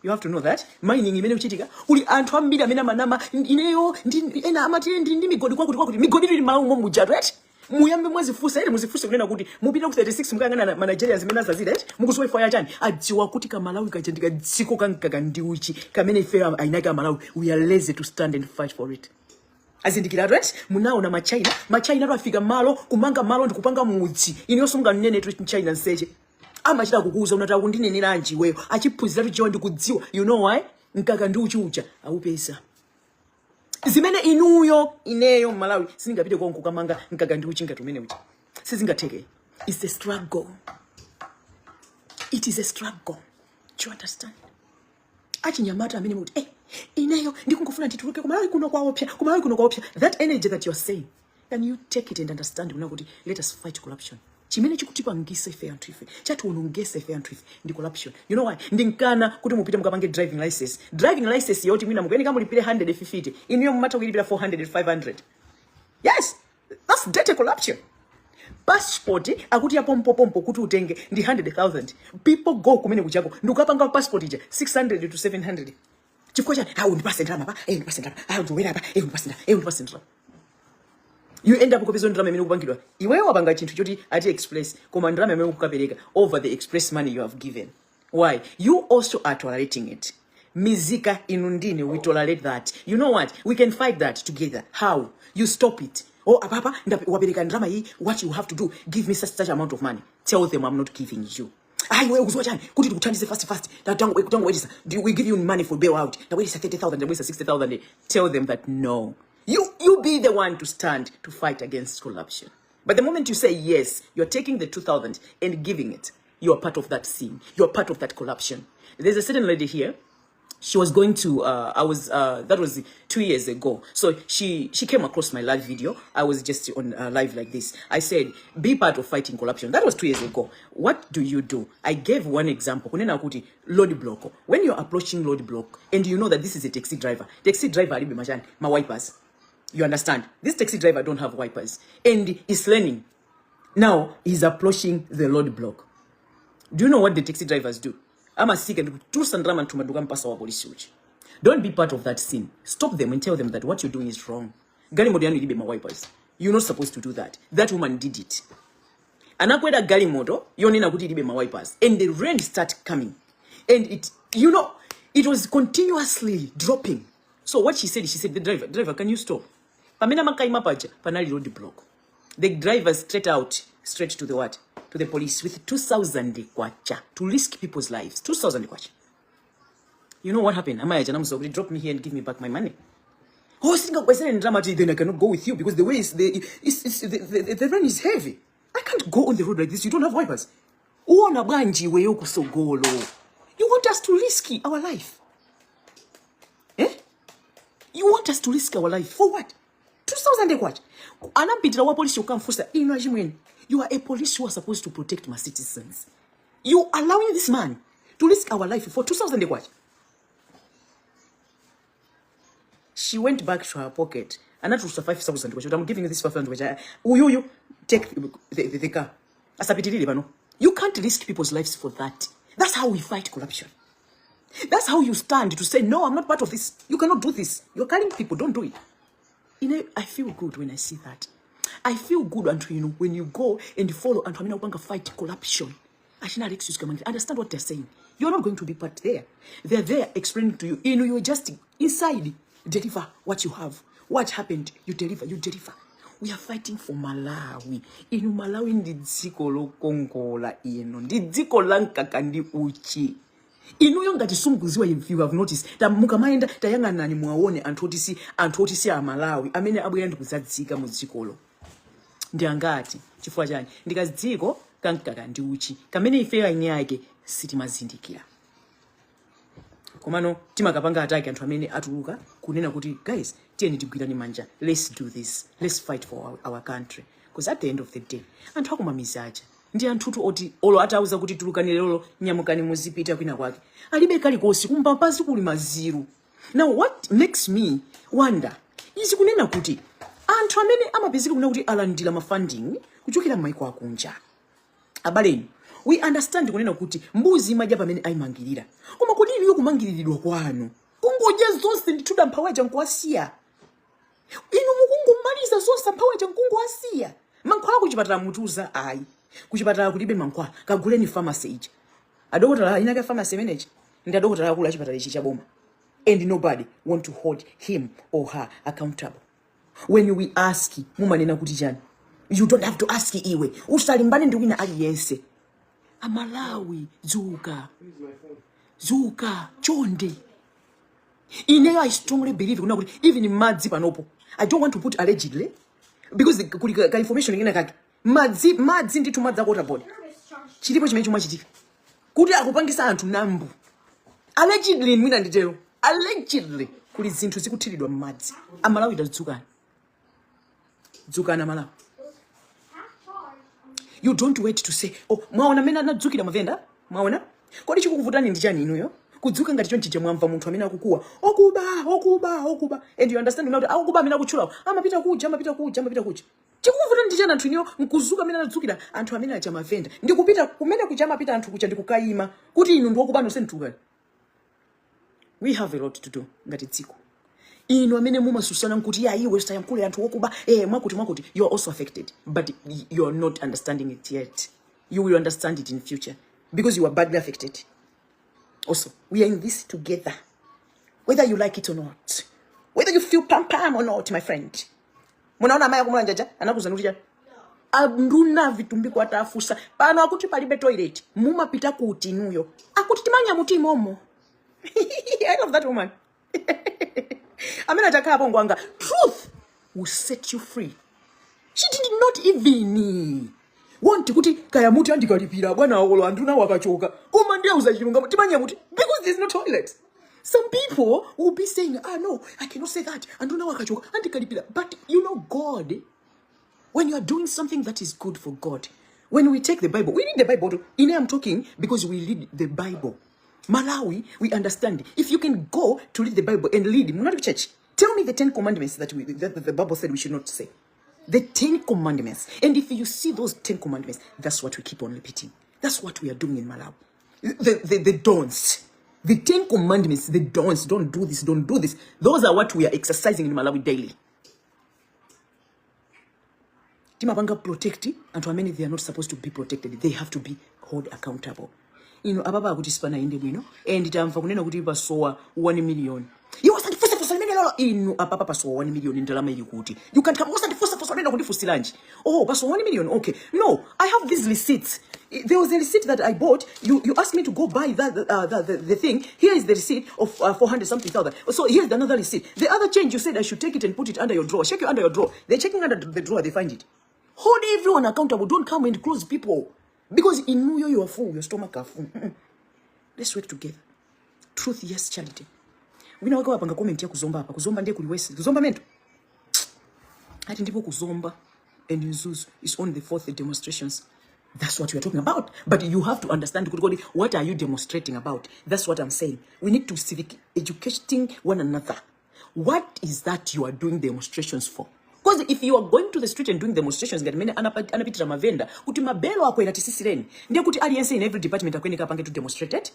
You have to know that mining imene kuchitika, kuli anthu ambiri amene amanama. Ineyo ndi ena amati ndi migodi kwakuti kwakuti, migodi ili malo momwe, right? Muyambe mwazifunsa ere, muzifunse kunena kuti mupite ku 36 mukayang'ana ma Nigerians zimene azazira, right? Mukuziwa ifo yachani? Adziwa kuti kamalawi kaja ndikadziko kankaka ndi uchi kamene ife ainake Amalawi, we are lazy to stand and fight for it. Azindikira, right? Munaona Machina, Machina to afika malo kumanga malo ndikupanga mudzi. Inonso munganene tu China nseche amachita kukuuza unataka kundineneranji iweyo? Achiphunzira tuchiwa ndikudziwa. You know why? Mkaka ndi uchi uja awupeza, zimene inuyo, ineyo Mmalawi sindingapite konko kamanga mkaka ndi uchi ngati umene ucha, sizingatheke. It's a struggle. It is a struggle. Do you understand? Achinyamata amene mukuti, eh, ineyo ndikungofuna ndituluke kumalawi kuno kwaopsa, kumalawi kuno kwaopsa, that energy that you're saying, can you take it and understand kuna kuti let us fight corruption? Chimene chikutipangisa ife anthu ife, chatiwonongesa ife anthu ife ndi corruption. You know why? Ndinkana kuti mupite mukapange driving license, driving license yoti mwina mukuyeneka mulipire 150, inuyo mumatha kuyilipira 400, 500. Yes, that's dirty corruption. Passport akuti ya pompopompo kuti utenge ndi 100,000. People go kumene kuchako ndikukapanga passport ija 600 to 700. Chifukwa chani? Ah, undipase ndalama pa, eh, undipase ndalama, ah, ndiwera pa, eh, undipase ndalama, eh, undipase ndalama. You end up kupeza ndalama imene ukupangidwa iweyo wapanga chinthu choti ati express, koma ndalama imene ukukapereka over the express money you have given. Why? You also are tolerating it. Mizika inu ndine, we tolerate that. You know what? We can fight that together. How? You stop it. Oh, apapa wapereka ndalama iyi. What you have to do, give me such such amount of money. Tell them, "I'm not giving you." Ayi, wewe ukuziwa chani kuti tikuthandize fast fast? Tangobweresa, we give you money for bail out. Tabweresa 30,000, tabweresa 60,000. Tell them that no. You be the one to stand to fight against corruption. But the moment you say yes, you're taking the 2000 and giving it, you are part of that scene, you're part of that corruption. There's a certain lady here. She was going to I was that was 2 years ago. So she came across my live video. I was just on live like this. I said, "Be part of fighting corruption." That was 2 years ago. What do you do? I gave one example, kunena kuti road block. When you're approaching road block and you know that this is a taxi driver, taxi driver alibe machani, ma wipers. You understand? This taxi driver don't have wipers and is learning. Now he's approaching the road block. Do you know what the taxi drivers do? Amasika ndikutulutsa ndalama mthumba ndikukampasa wa polisi uchi. Don't be part of that scene. Stop them and tell them that what you're doing is wrong. Galimoto yanu ilibe ma wipers. You're not supposed to do that. That woman did it. Anakwera galimoto yonena kuti ilibe ma wipers and the rain start coming and it you know it was continuously dropping. So what she said, she said, "The driver, driver, can you stop?" Pamene amakaima paja panali road block. The driver straight out, straight to the what? To the police with 2000 kwacha to risk people's lives. 2000 kwacha. You know what happened? Amayi aja anamuuza kuti, "Drop me here and give me back my money." "Oh, singakubwezere ndalama." "Then I cannot go with you because the way is the it's, the rain is heavy. I can't go on the road like this. You don't have wipers. Uona bwanji iweyo kusogolo? You want us to risk our life, eh? You want us to risk our life for what? 2000 kwacha." Anampitira wa polisi ukamfunsa, "Inu achimwene, you are a police who are supposed to protect my citizens. You allowing this man to risk our life for 2000 kwacha?" She went back to her pocket, anatulutsa 5000 kwacha. "I'm giving you this 5000 kwacha. Uyuyu, take the car, asapitirire pano. You can't risk people's lives for that." That's how we fight corruption. That's how you stand to say, "No, I'm not part of this. You cannot do this. You're killing people. Don't do it." I feel good when I see that. I feel good anthu inu when you go and follow anthu amene akupanga fight corruption. Achina Alexius Kamangila, understand what they're saying. You're not going to be part there. They're there explaining to you. You're just inside. Deliver what you have. What happened? You deliver, you deliver. We are fighting for Malawi. Inu, Malawi ndi dziko lokongola inu. Ndi dziko la mkaka ndi uchi. Inuyo ngati simukuziwa, if you have noticed, ta mukamayenda tayang'anani muwaone anthu oti si Amalawi amene abwera ndi kudzadzika mu dzikolo ndi angati. Chifukwa chani? Ndikadziko kamkaka ndi uchi kamene ifeyo eni ake sitimazindikira, komano timakapanga attack anthu amene atuluka kunena kuti, "Guys, tiyeni tigwirane manja. Let's do this. Let's fight for our country." Because at the end of the day, anthu akumamizi aja ndi anthutu oti olo atauza kuti tulukani lero, nyamukani muzipita kwina kwake, alibe kalikonse, kumpapasi kuli maziru. Now what makes me wonder is kunena kuti anthu amene amapezeka kunena kuti alandira ma funding kuchokera m'maiko akunja, abaleni, we understand kunena kuti mbuzi imadya pamene ayimangirira, koma kodi inuyo kumangiriridwa kwanu kungodya zonse ndithu, amphawi aja nkuwasiya? Inu mukungomaliza zonse, amphawi aja nkungowasiya. Mankhwala kuchipatala mutiuza, ayi, kuchipatala kulibe mankhwala, kaguleni pharmacy ija. Adokotala inake pharmacy manager ndi adokotala akulu achipatala ichi chaboma, and nobody want to hold him or her accountable. When we ask, mumanena kuti chani? "You don't have to ask. Iwe usalimbane ndi wina aliyense." Amalawi, dzuka, dzuka chonde. Ineyo I strongly believe kuna kuti even madzi panopo, I don't want to put allegedly because kuli ka information ingine kake, madzi, madzi ndithu, madzi aku Water Board, chilipo chimene chimachitika kuti akupangisa anthu nambu. Allegedly, mwina nditero, allegedly kuli zinthu zikuthiridwa m'madzi. Amalawi, tadzukani, dzukani Amalawi. You don't wait to say, "Oh, mwaona mmene anadzukira mavenda? Mwaona? Kodi chikukuvutani ndi chani inuyo kudzuka ngati chonchija? Mwamva munthu amene akukuwa, 'Okuba, okuba, okuba,' and you understand kuti akuba amene akutchulawo amapita kuja, amapita kuja, amapita kuja. Chikukuvutani ndi chani anthu inuyo nkuzuka amene anadzukira anthu amene aja mavenda, ndikupita kumene kuja amapita anthu kuja ndikukayima kuti inu ndi okuba nonse mtukani?" We have a lot to do ngati dziko. Inu amene mumasusana nkuti, "Ya, iwe usayankhule, anthu okuba, eh, mwakuti mwakuti," you are also affected, but you are not understanding it yet. You will understand it in future because you are badly affected also. We are in this together. Whether you like it or not, whether you feel pam pam or not, my friend. Munaona amayi aku Mulanje aja anakuuzani kuti chani? Anduna Vitumbiko atafunsa pano akuti palibe toilet, mumapita kuti inuyo? Akuti timanya muti momo. I love that woman. Amene atakhala apongo anga. Truth will set you free. She did not even want kuti kaya muti andikalipira bwana olo anduna wakachoka, koma ndiyauza chilungamo, timanya muti, because there's no toilet. Some people will be saying, "Ah, no, I cannot say that. Anduna wakachoka andikalipira." But you know God, when you are doing something that is good for God, when we take the Bible, we read the Bible too. In here I'm talking because we read the Bible. Malawi, we understand. If you can go to read the Bible and lead, not church, tell me the 10 commandments that the Bible said we should not say. The 10 commandments. And if you see those 10 commandments, that's what we keep on repeating. That's what we are doing in Malawi. The don'ts. The 10 commandments, the don'ts, don't do this, don't do this. Those are what we are exercising in Malawi daily. Timapanga protect anthu amene they are not supposed to be protected. They have to be held accountable. Ino apapa akuti sipanayende bwino and tamva kunena kuti pasowa 1 million. Iwe usandifunse funso limene lolo. Inu apapa pasowa 1 million, ndalama ili kuti? You can't come usandifunse funso limene, kundifunsiranji? Oh, pasowa 1 million. Okay, no, I have these receipts. There was a receipt that I bought. You asked me to go buy that the thing. Here is the receipt of 400 something thousand. So here's another receipt. The other change, you said I should take it and put it under your drawer. Check you under your drawer. They're checking under the drawer, they find it. Hold everyone accountable. Don't come and close people. Because in you are full, your stomach are full. Let's work together. Truth, yes, charity. Wina wake wapanga comment ya kuzomba apa. Kuzomba ndiye kuli wesi. Kuzomba mento. Ati ndipo kuzomba and Mzuzu is on the fourth demonstrations. That's what we are talking about. But you have to understand kuti kodi, what are you demonstrating about? That's what I'm saying. We need to civic educating one another. What is that you are doing demonstrations for? Because if you are going to the street and doing demonstrations ngati mene anapitira mavenda kuti mabelo akwera tisisireni, ndiye kuti aliyense in every department akuyeneka apange to demonstrate it.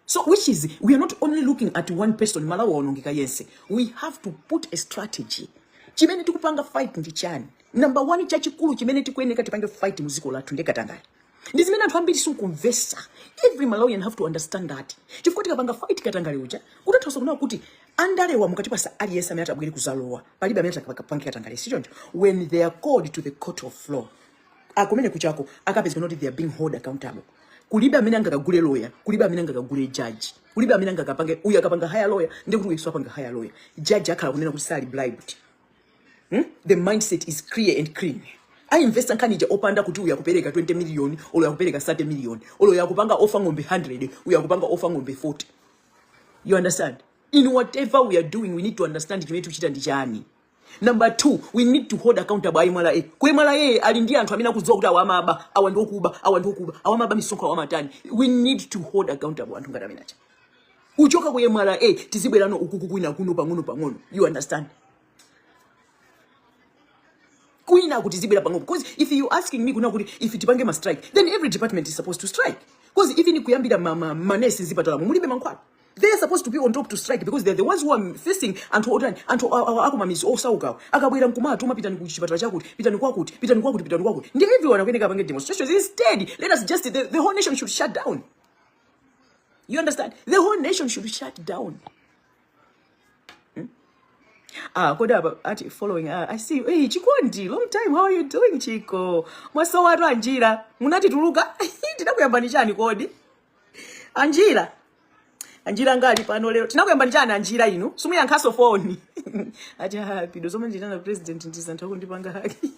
So which is, we are not only looking at one person. Malawi waonongeka yense. We have to put a strategy. Chimene tikupanga fight ndi chani? Number one, chachikulu chimene tikuyeneka tipange fight muziko lathu ndi katangale. Ndi zimene anthu ambiri simukumvesa. Every Malawian have to understand that, chifukwa tikapanga fight katangale uja, kutanthauza kunena kuti andalewa mukatipasa aliyense amene atabwere kuzalowa, palibe amene atakapange katangale, sichoncho? When they are called to the court of law, akumene kuchako akapezeka kuti they are being held accountable. Kulibe amene angakagule lawyer, kulibe amene angakagule judge, kulibe amene angakapange. Uyu akapanga hire lawyer, ndiye kuti uyu apanga hire lawyer. Judge akhala kunena kuti sali bribed. The mindset is clear and clean. Ainvesta nkhanija opanda kuti uyu akupereka 20 million, olo akupereka 30 million, olo yakupanga offer ng'ombe 100, uyu akupanga offer ng'ombe 40. You understand? In whatever we are doing, we need to understand chimene tikuchita ndi chani. Number two, we need to hold accountable a MRA. Ku MRA ali ndi anthu amene akudziwa kuti awa amaba, awa ndi okuba, awa ndi okuba, awa amaba misonkho, awa amatani. We need to hold accountable anthu ngati amene acha. Kuchoka ku MRA tizibwerano ukuku kwina kuno pang'ono pang'ono. You understand? Kwina kuti zibwera pang'ono, because if you asking me kuna kuti if tipange ma strike, then every department is supposed to strike, because even kuyambira manesi zipatala mulibe mankhwala, they are supposed to be on top to strike, because they're the ones who are facing anthu otani, anthu akumamizi osaukawo. Akabwera nkumatuma, "Pitani ku chipatala chakuti, pitani kwakuti, pitani kwakuti, pitani kwakuti," ndi everyone akuyeneka apange demonstrations. Instead, let us just the whole nation should shut down. You understand? The whole nation should shut down. Ah, kodi apa ati following. Ah, I see you. Hey, Chikondi, long time. How are you doing, Chiko? Mwasowatu anjira. Munatituluka. Tinakuyambani chani kodi? Anjira. Anjira ngali pano lero. Tinakuyambani chani anjira inu? Sumuyankhaso phone. Ati happy. Dozoma nditana president ndizanthu akundipanga haki.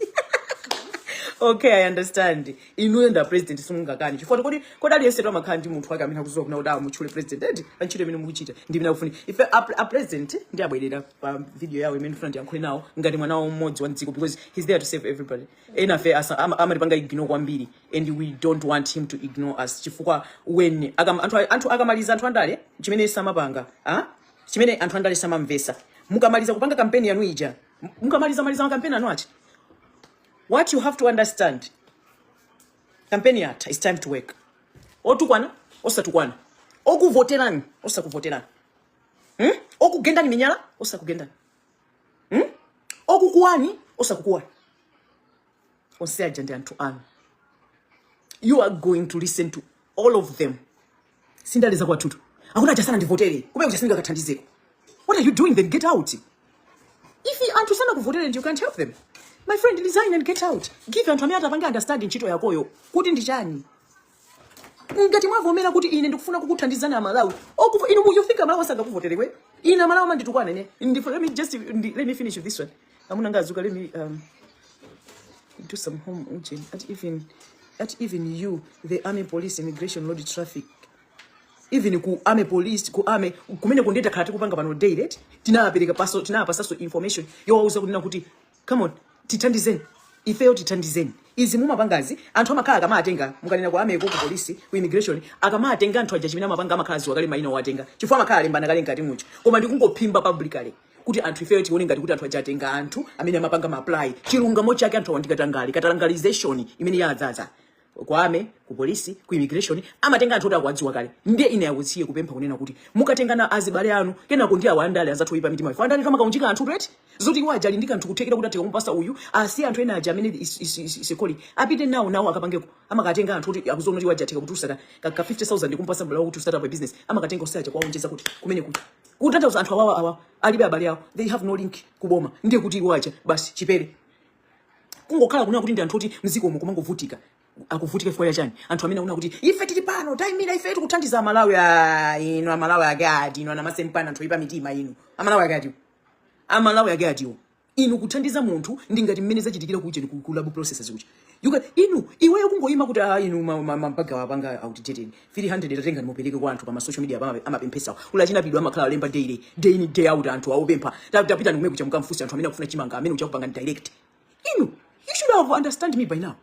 Okay, I understand. Inuyo nda president simungakani, chifukwa kodi aliyense amakhala ndi munthu wake amene akudziwa kuna kuti amutchule president edi pa ntchito imene mukuchita ndi imene akufuni. Ife a president ndi abwerera pa video yawo imene ndifuna ndiyankhule nawo ngati mwana wawo mmodzi wa mdziko, because he's there to save everybody. Enafe amatipanga ignore kwambiri and we don't want him to ignore us, chifukwa when anthu akamaliza, anthu andale chimene samapanga, ah? Chimene anthu andale samamvesa, mukamaliza kupanga kampeni yanu ija, mukamaliza maliza makampeni anu achi, what you have to understand, kampeni yatha, it's time to work. Otukwana, osatukwana, okuvoterani, osakuvoterani, Okugendani minyala, osakugendani, Okukuwani, osakukuwani, onse aja ndi anthu anu. You are going to listen to all of them. Sindaleza kwathutu akuti aja sana ndivotere kumene kuja sindingakathandizeko. What are you doing then? Get out. If anthu sanakuvotere and you can't help them, my friend, resign and get out. Give anthu amene atapange understand ntchito yakoyo kuti ndi chani. Ngati mwavomera kuti ine ndikufuna kukuthandizani Amalawi okufa inu, you think Amalawi sangakuvotere? Ine Amalawi amanditukwana ine. Let me just let me finish with this one. Amuna ngazuka. Let me do some home uje. At even you, the army, police, immigration, road traffic, even ku army, police, ku army kumene kundeta khala tikupanga pano daily. Tinapereka paso, tinapasaso information yowauza kunena kuti, "Come on, tithandizeni ifeyo, tithandizeni." Izi mumapangazi, anthu amakhala akamatenga, mukanena ku army ko, ku police, ku immigration, akamatenga anthu aja, chimene amapanga, amakhala ziwa kale mayina owatenga, chifukwa amakhala alembana kale mkati mucho, koma ndikungophimba publicly kuti anthu ifeyo tione ngati kuti anthu aja atenga anthu amene amapanga ma apply. Chilungamo chake, anthu awa ndikatangale, katangalization imene yadzaza ku army, ku polisi, ku immigration. Amatenga anthu oti akuwadziwa kale. Ndiye ine akutsiye kupempha kunena kuti mukatengana azibale anu, kenako ndi awo andale azathu oyipa mitima. Ife andale tamakaunjika anthu reti zoti iwo aja ali ndi kanthu kuthekera kuti atheka kumupasa uyu, asiye anthu ena aja amene is a calling, apite nawo nawo akapangeko. Amakatenga anthu kuti akuzoona kuti iwo aja atheka kutulusa ka 50,000 kumpasa mbala kuti start up a business. Amakatenga osaja kwaonjeza kuti kumene kuti kutanthauza anthu awawa awa alibe abale awo, they have no link kuboma. Ndiye kuti iwo aja basi chipere kungokhala kunena kuti ndi anthu oti mdzikomo kumangovutika, akuvutika chifukwa chani? Anthu amene akuona kuti ife tili pano tayimira, ife tikuthandiza Amalawi. Ah, inu Amalawi ake ati inu anamasempana, anthu oyipa mitima inu. Amalawi ake atiwo, Amalawi ake atiwo inu? Kuthandiza munthu ndi ngati mmene zachitikira kuche ku lab processes kucha. You can, inu iweyo kungoyima kuti, ah, inu mabaga wapanga outdated, 300 tatenga nimupereke kwa anthu pa ma social media amapemphesa ula chinapidwa, amakhala alemba daily, day in, day out, anthu awopempha. Tapita ndikumene kucha, mukamfunsa anthu amene akufuna chimanga, amene uchakupanga direct. Inu, you should have understand me by now.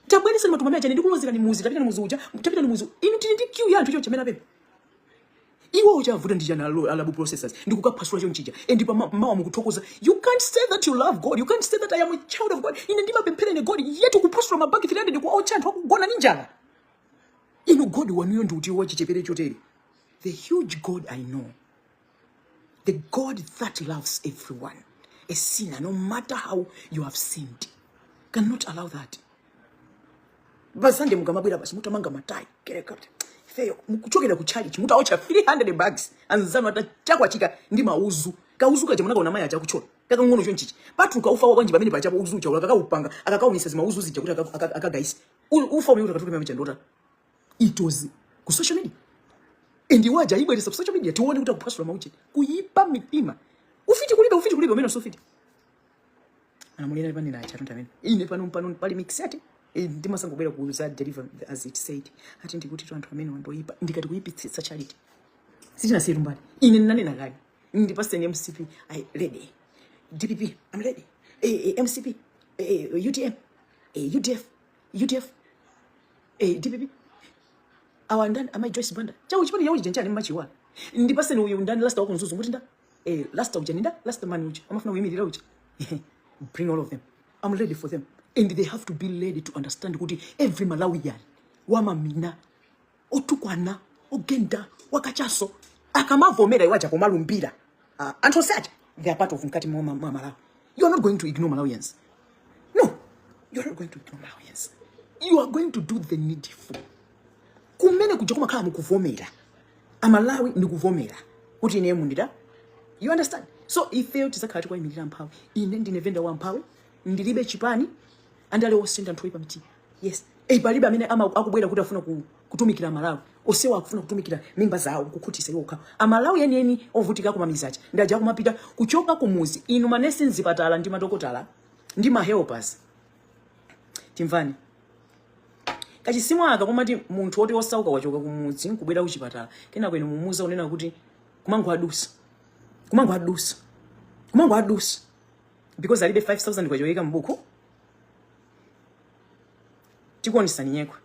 Tabweresa matumba amene achani, ndikulozera ni muzi, tapita ni muzi uja, tapita ni muzi. Inu, tili ndi queue ya anthu cho chamene apempha. Iwo uchavuta ndi chana lab processors ndikukaphwasula chonchija, and pa mawa mukuthokoza. You can't say that you love God, you can't say that I am a child of God, ine ndimapemphera ine God, yet kuphwasula mabagi 300 kwa ocha anthu akugona ndi njala. Inu, God wanuyo ndi utiwo wachichepere chotere? The huge God I know, the God that loves everyone, a sinner, no matter how you have sinned, cannot allow that. Pasande mukamabwera basi mutamanga matayi kereka ifeyo mukuchokera ku church, mutaocha 300 bags, anzanu atachakwachika ndi mauzu, kauzu kaja munakaona mayi achakuchola kakang'ono chonchichi patuluka ufa wa bwanji pamene pachapo. Uzu ucha akakaupanga, akakaumisa zimauzu zija kuti akagaisa ufa umene utakatuluka pamene chandota. It was ku social media and iwaja ayibweresa ku social media tione kuti akuphwasula mauche. Kuyipa mitima, ufiti kulibe, ufiti kulibe, umene usufiti anamulira panena achatonta amene ine pano pano pali mixate. Ndimasangobwera kuza deliver as it said. Ati ndikuti tu anthu amene wandoyipa, ndikati kuyipitsitsa charity sitinasiye tumbali. Ine ndinanena kale, ndipaseni MCP, I ready. DPP, I'm ready. MCP, UTM, UDF, UDF, DPP, awa ndani, amai Joyce Banda chawo chipani yawo chija nchani mmachiwa. Ndipaseni uyu ndani, last wako Mzuzu, muti nda last uja ninda last man uja amafuna kuyimirira uja. Bring all of them, I'm ready for them, and they have to be ready to understand kuti every Malawian wamamina, otukwana, ogenda wakachaso, akamavomera iwaja pomalumbira, anthu onse aja, they are part of mkati mwa Malawi. You are not going to ignore Malawians. No, you are not going to ignore Malawians. You are going to do the needful. Kumene kuja kumakhala mukuvomera Amalawi, ndikuvomera kuti ine mundida. You understand? So ifeyo tizakhala tikuwayimirira mphawi. Ine ndine venda wa mphawi, ndilibe chipani. Andale onse ndi anthu oyipa mtima. Yes, palibe amene akubwera kuti afuna kutumikira Malawi. Osewa akufuna kutumikira mimba zawo, kukhutisa iwo okha. Amalawi enieni ovutika kumamizacha ndi aja akumapita kuchoka kumuzi. Inu manesi mzipatala ndi madokotala ndi mahelpers, timvani kachisimu aka komati munthu woti osauka wachoka kumudzi nkubwera kuchipatala, kenako inu mumuza unena kuti kumangoadusa, kumangoadusa, kumangoadusa because alibe 5000 kwachoyika mbuku. Tikuonesani nyekwe,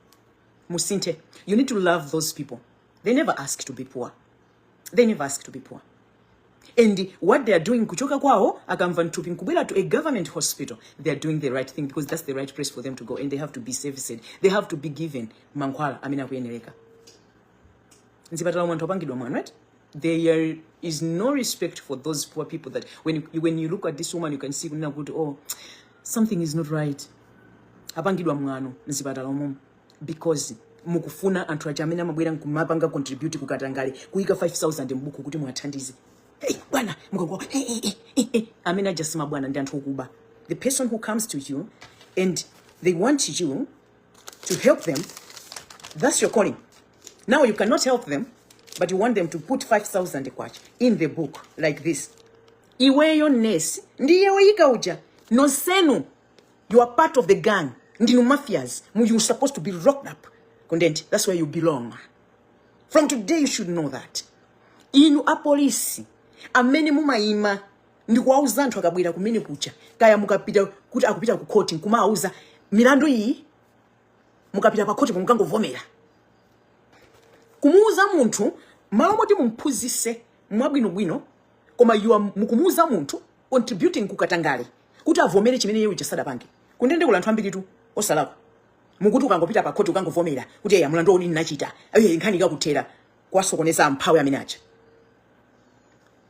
musinthe. You need to love those people. They never ask to be poor, they never ask to be poor, and what they are doing kuchoka kwawo akamva mthupi nkubwera to a government hospital, they are doing the right thing because that's the right place for them to go, and they have to be serviced, they have to be given mankhwala amene akuyenereka. Mzipatala omwe anthu apangidwa mwano, right? There is no respect for those poor people that when you look at this woman, you can see kunena kuti, oh, something is not right. Apangidwa mwano mzipatala omomo because mukufuna anthu aja amene amabwera nkumapanga contribute kukatangale, kuyika 5000 mbuku kuti muwathandize. Hey, bwana mukagwa hey, hey, hey, hey, hey. Amene aja si mabwana, ndi anthu okuba. The person who comes to you and they want you to help them, that's your calling. Now you cannot help them, but you want them to put 5000 kwacha in the book like this. Iweyo nurse ndiye woyika uja, nonsenu you are part of the gang, ndinu mafias. You supposed to be locked up kundende. That's where you belong. From today you should know that. Inu apolisi amene mumayima ndikuwauza anthu akabwera kumene kucha, kaya mukapita kuti akupita ku court, nkumawauza milandu iyi, mukapita pa court mukangovomera. Kumuuza munthu malo moti mumphunzise mwabwinobwino, koma you are mukumuuza munthu contributing kukatangale kuti avomere chimene iye uja sadapange. Kundende kula anthu ambiritu osalakwa. Mukuti ukangopita pa court ukangovomera kuti eya, mlandu uli ndinachita, eya, nkhani ikakuthera. Kwasokoneza amphawi amene aja.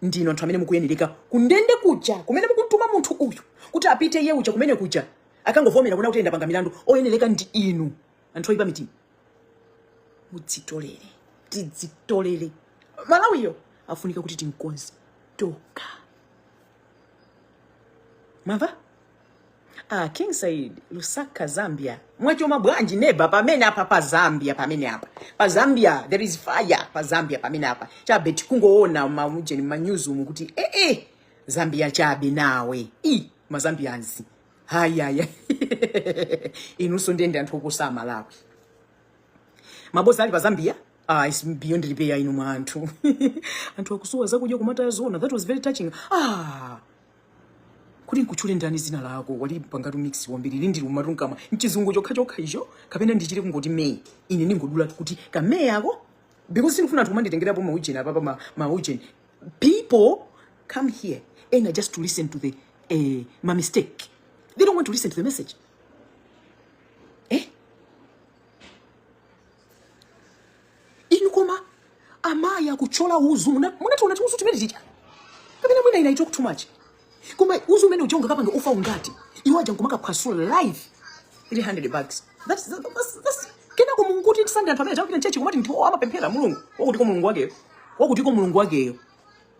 Ndino anthu amene mukuyenereka kundende kuja kumene mukutuma munthu uyu kuti apite iye uja kumene kuja akangovomera kuna kuti ndapanga milandu. Oyenereka ndi inu, anthu oyipa mitima. Mudzitolere, tidzitolere. Malawiyo afunika kuti tinkonze toka. Mwamva? Ah, King Said, Lusaka, Zambia. Mwachoma bwanji neba pamene apa pa Zambia, pamene apa pa Zambia there is fire pa Zambia pamene apa. Chabe tikungoona maujeni manyuzi umu kuti eh eh Zambia chabe nawe i mazambians hayaya inunso ndende anthu oposa Malawi. Maboza ali pa Zambia, ah, it's beyond repair. Inu mwa anthu, anthu akusowa zakudya kumata zona. That was very touching. Ah, kuti nkutchule ndani? Zina lako walipangatu mix wambiri lindili umatunkamwa mchizungu chokha chokha icho, kapena ndichite kungoti may ine ningodula kuti kamey ako, because sindifuna anthu kumanditengerapo maujeni apapa maujeni. People come here ena just to listen to the my mistake. They don't want to listen to the message, eh? Inu koma amayi akuchola uzu, munationa chiuzu chimene chicha, kapena mwina ina I talk too much, koma uzu umene uja ungakapanga ufa ungati? Iwo aja nkumakaphwasula live 300 bucks. That's kenako munguti tisande anthu amene chakupita mchechi kumati ndiwo amapemphera Mulungu wakutiko, Mulungu wakeyo wakutiko, Mulungu wakeyo,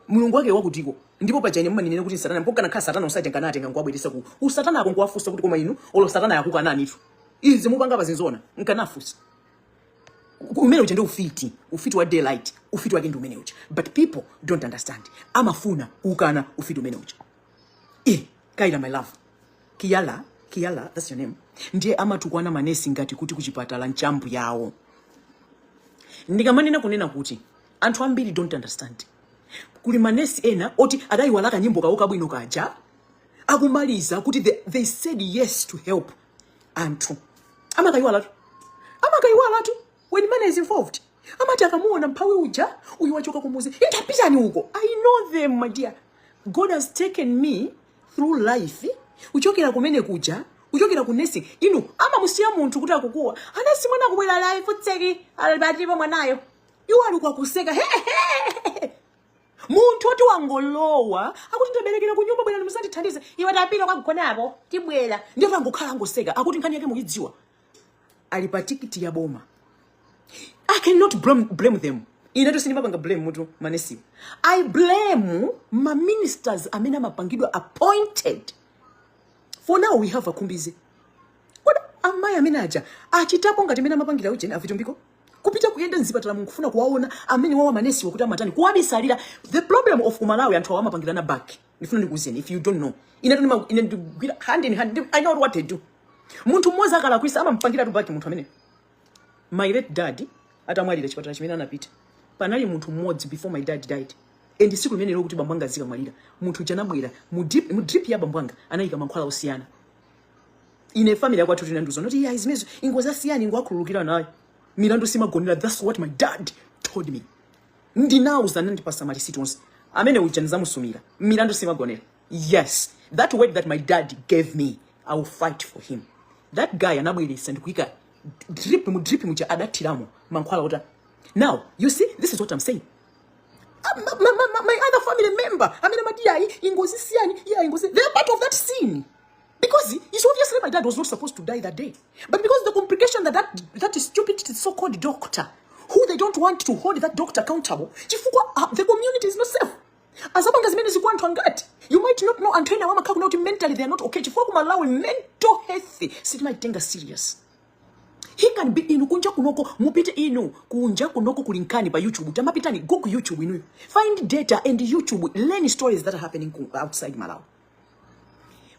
Mulungu wakeyo wakutiko? Ndipo paja ine mumanenera kuti satana mpokana khala satana usaja nkanatenga nkuwabweresa ku usatana ako nkuwafunsa kuti koma inu olo satana yakukananitu, izi mupanga pa zinzona? Nkanafunsa. Umene uja ndi ufiti, ufiti wa daylight. Ufiti wake ndi umene uja, but people don't understand. Amafuna kukana ufiti umene uja. Eh, Kaila, my love, Kiyala, Kiyala, that's your name. Ndiye amatukwana manesi ngati kuti kuchipatala nchambu yawo. Ndikamanena kunena kuti anthu ambiri don't understand, kuli manesi ena oti adayiwala kanyimbo kawo kabwino kaja akumaliza kuti they said yes to help anthu. Amakayiwalatu, amakayiwalatu when money is involved. Amati akamuona mphawi uja, uyu wachoka kumuzi, intapitani uko. I know them, my dear. God has taken me through life kuchokera kumene kuja, kuchokera ku nursing. Inu amamusiya munthu kuti akukuwa, anasi mwana akubwera life tseki alipatipo mwanayo, iwo ali kwakuseka hehehe. Munthu oti wangolowa akuti ndaberekera ku nyumba, bwera musandithandize, iwe tapita kwakugonapo tibwera, ndiye angokhala angoseka akuti nkhani yake muyidziwa, ali pa tikiti ya boma. I cannot blame them. Ine sindimapanga blame mutu manesi. I blame ma ministers amene amapangidwa appointed. For now we have akhumbize. Kodi amayi amene aja achitapo ngati amene amapangira ujeni avitumbiko kupita kuyenda mzipatala mukufuna kuwaona amene wawa manesi wakuti amatani kuwabisalira? The problem of kumalawi, anthu awa amapangirana back. Ndifuna ndikuuzeni, if you don't know, ine ine ndigwira hand in hand. I know what they do. Munthu mmodzi akalakwisa amampangira tu back munthu amene. My late dad atamwalira, chipatala chimene anapita panali munthu mmodzi before my dad died, and siku limene lokuti bambo anga azikamwalira, munthu uja anabwera mu drip ya bambo anga anayika mankhwala osiyana. Ine family yakwathu tinandiuza noti iya zimenezo ingozasiyani, ingowakhululukira nayo, milandu simagonera. That's what my dad told me. Ndinauza, nandipasa malisiti onse, amene uja ndizamusumira, milandu simagonera. Yes, that word that my dad gave me, I will fight for him. That guy anabweresa ndikuyika drip mu drip muja adathiramo mankhwala ota. Now you see, this is what I'm saying. Ah, my other family member amene amati yayi ingozisiyani, yeah, ingozi, they are part of that sin, because it's obviously my dad was not supposed to die that day, but because the complication that stupid so-called doctor, who they don't want to hold that doctor accountable chifukwa the community is not safe. Azapanga zimene zikuwa anthu angati? You might not know, anthu ena amakhala kuna kuti mentally they are not okay, chifukwa ku Malawi mental health sitimaitenga serious. He can be, inu kunja kunoko mupite, inu kunja kunoko kuli nkhani pa YouTube. Tamapitani, Google YouTube inuyo, find data and YouTube, learn stories that are happening outside Malawi.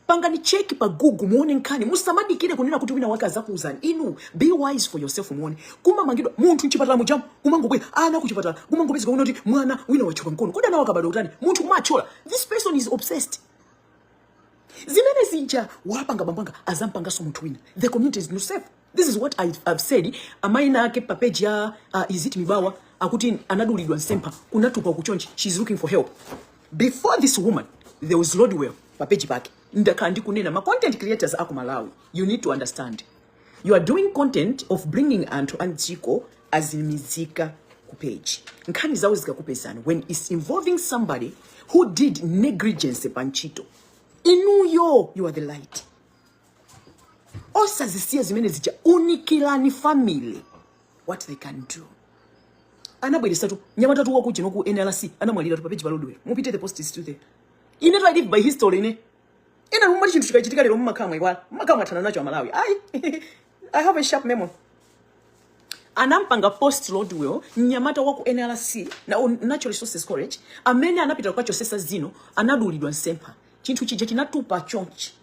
Pangani check pa Google, muone nkhani. Musamadikire kunena kuti wina wake azakuuzani inu. Be wise for yourself. Muone kumamangidwa munthu mchipatala mujamu, kumangobwera ana kuchipatala, kumangopezeka kuona kuti mwana wina wachoka mkono. Kodi ana wakabadwa kutani? Munthu kumachola. This person is obsessed. Zimene zija wapanga bambanga, azampanganso munthu wina. The community is not safe. This is what I have said. Amaina ake pa page ya is it Mibawa, akuti anadulidwa msempha, kunatupa kuchonchi. She's looking for help. Before this woman, there was Lodwell pa page pake. Ndakhala ndikunena, ma content creators aku Malawi, you need to understand you are doing content of bringing anthu a mdziko azimizika ku page. Nkhani zawo zikakupezani, when it's involving somebody who did negligence pa ntchito, inuyo you are the light. Osazisiya zimene zija. Unikirani family what they can do. Anabweresatu nyamatatu wakuchino ku NRC, anamwalira tu pa page pa Lodwell. Mupite, the post is still there. Ine I live by history. Ine ena mumati chinthu chikachitika lero mumakhala mwayiwala, mumakhala mwathana nacho. Amalawi, I have a sharp memory. Anampanga post Lodwell mnyamata wa ku NRC na Natural Resources College amene anapita kukachosesa zino, anadulidwa msempha. Chinthu chija chinatupa chonchi.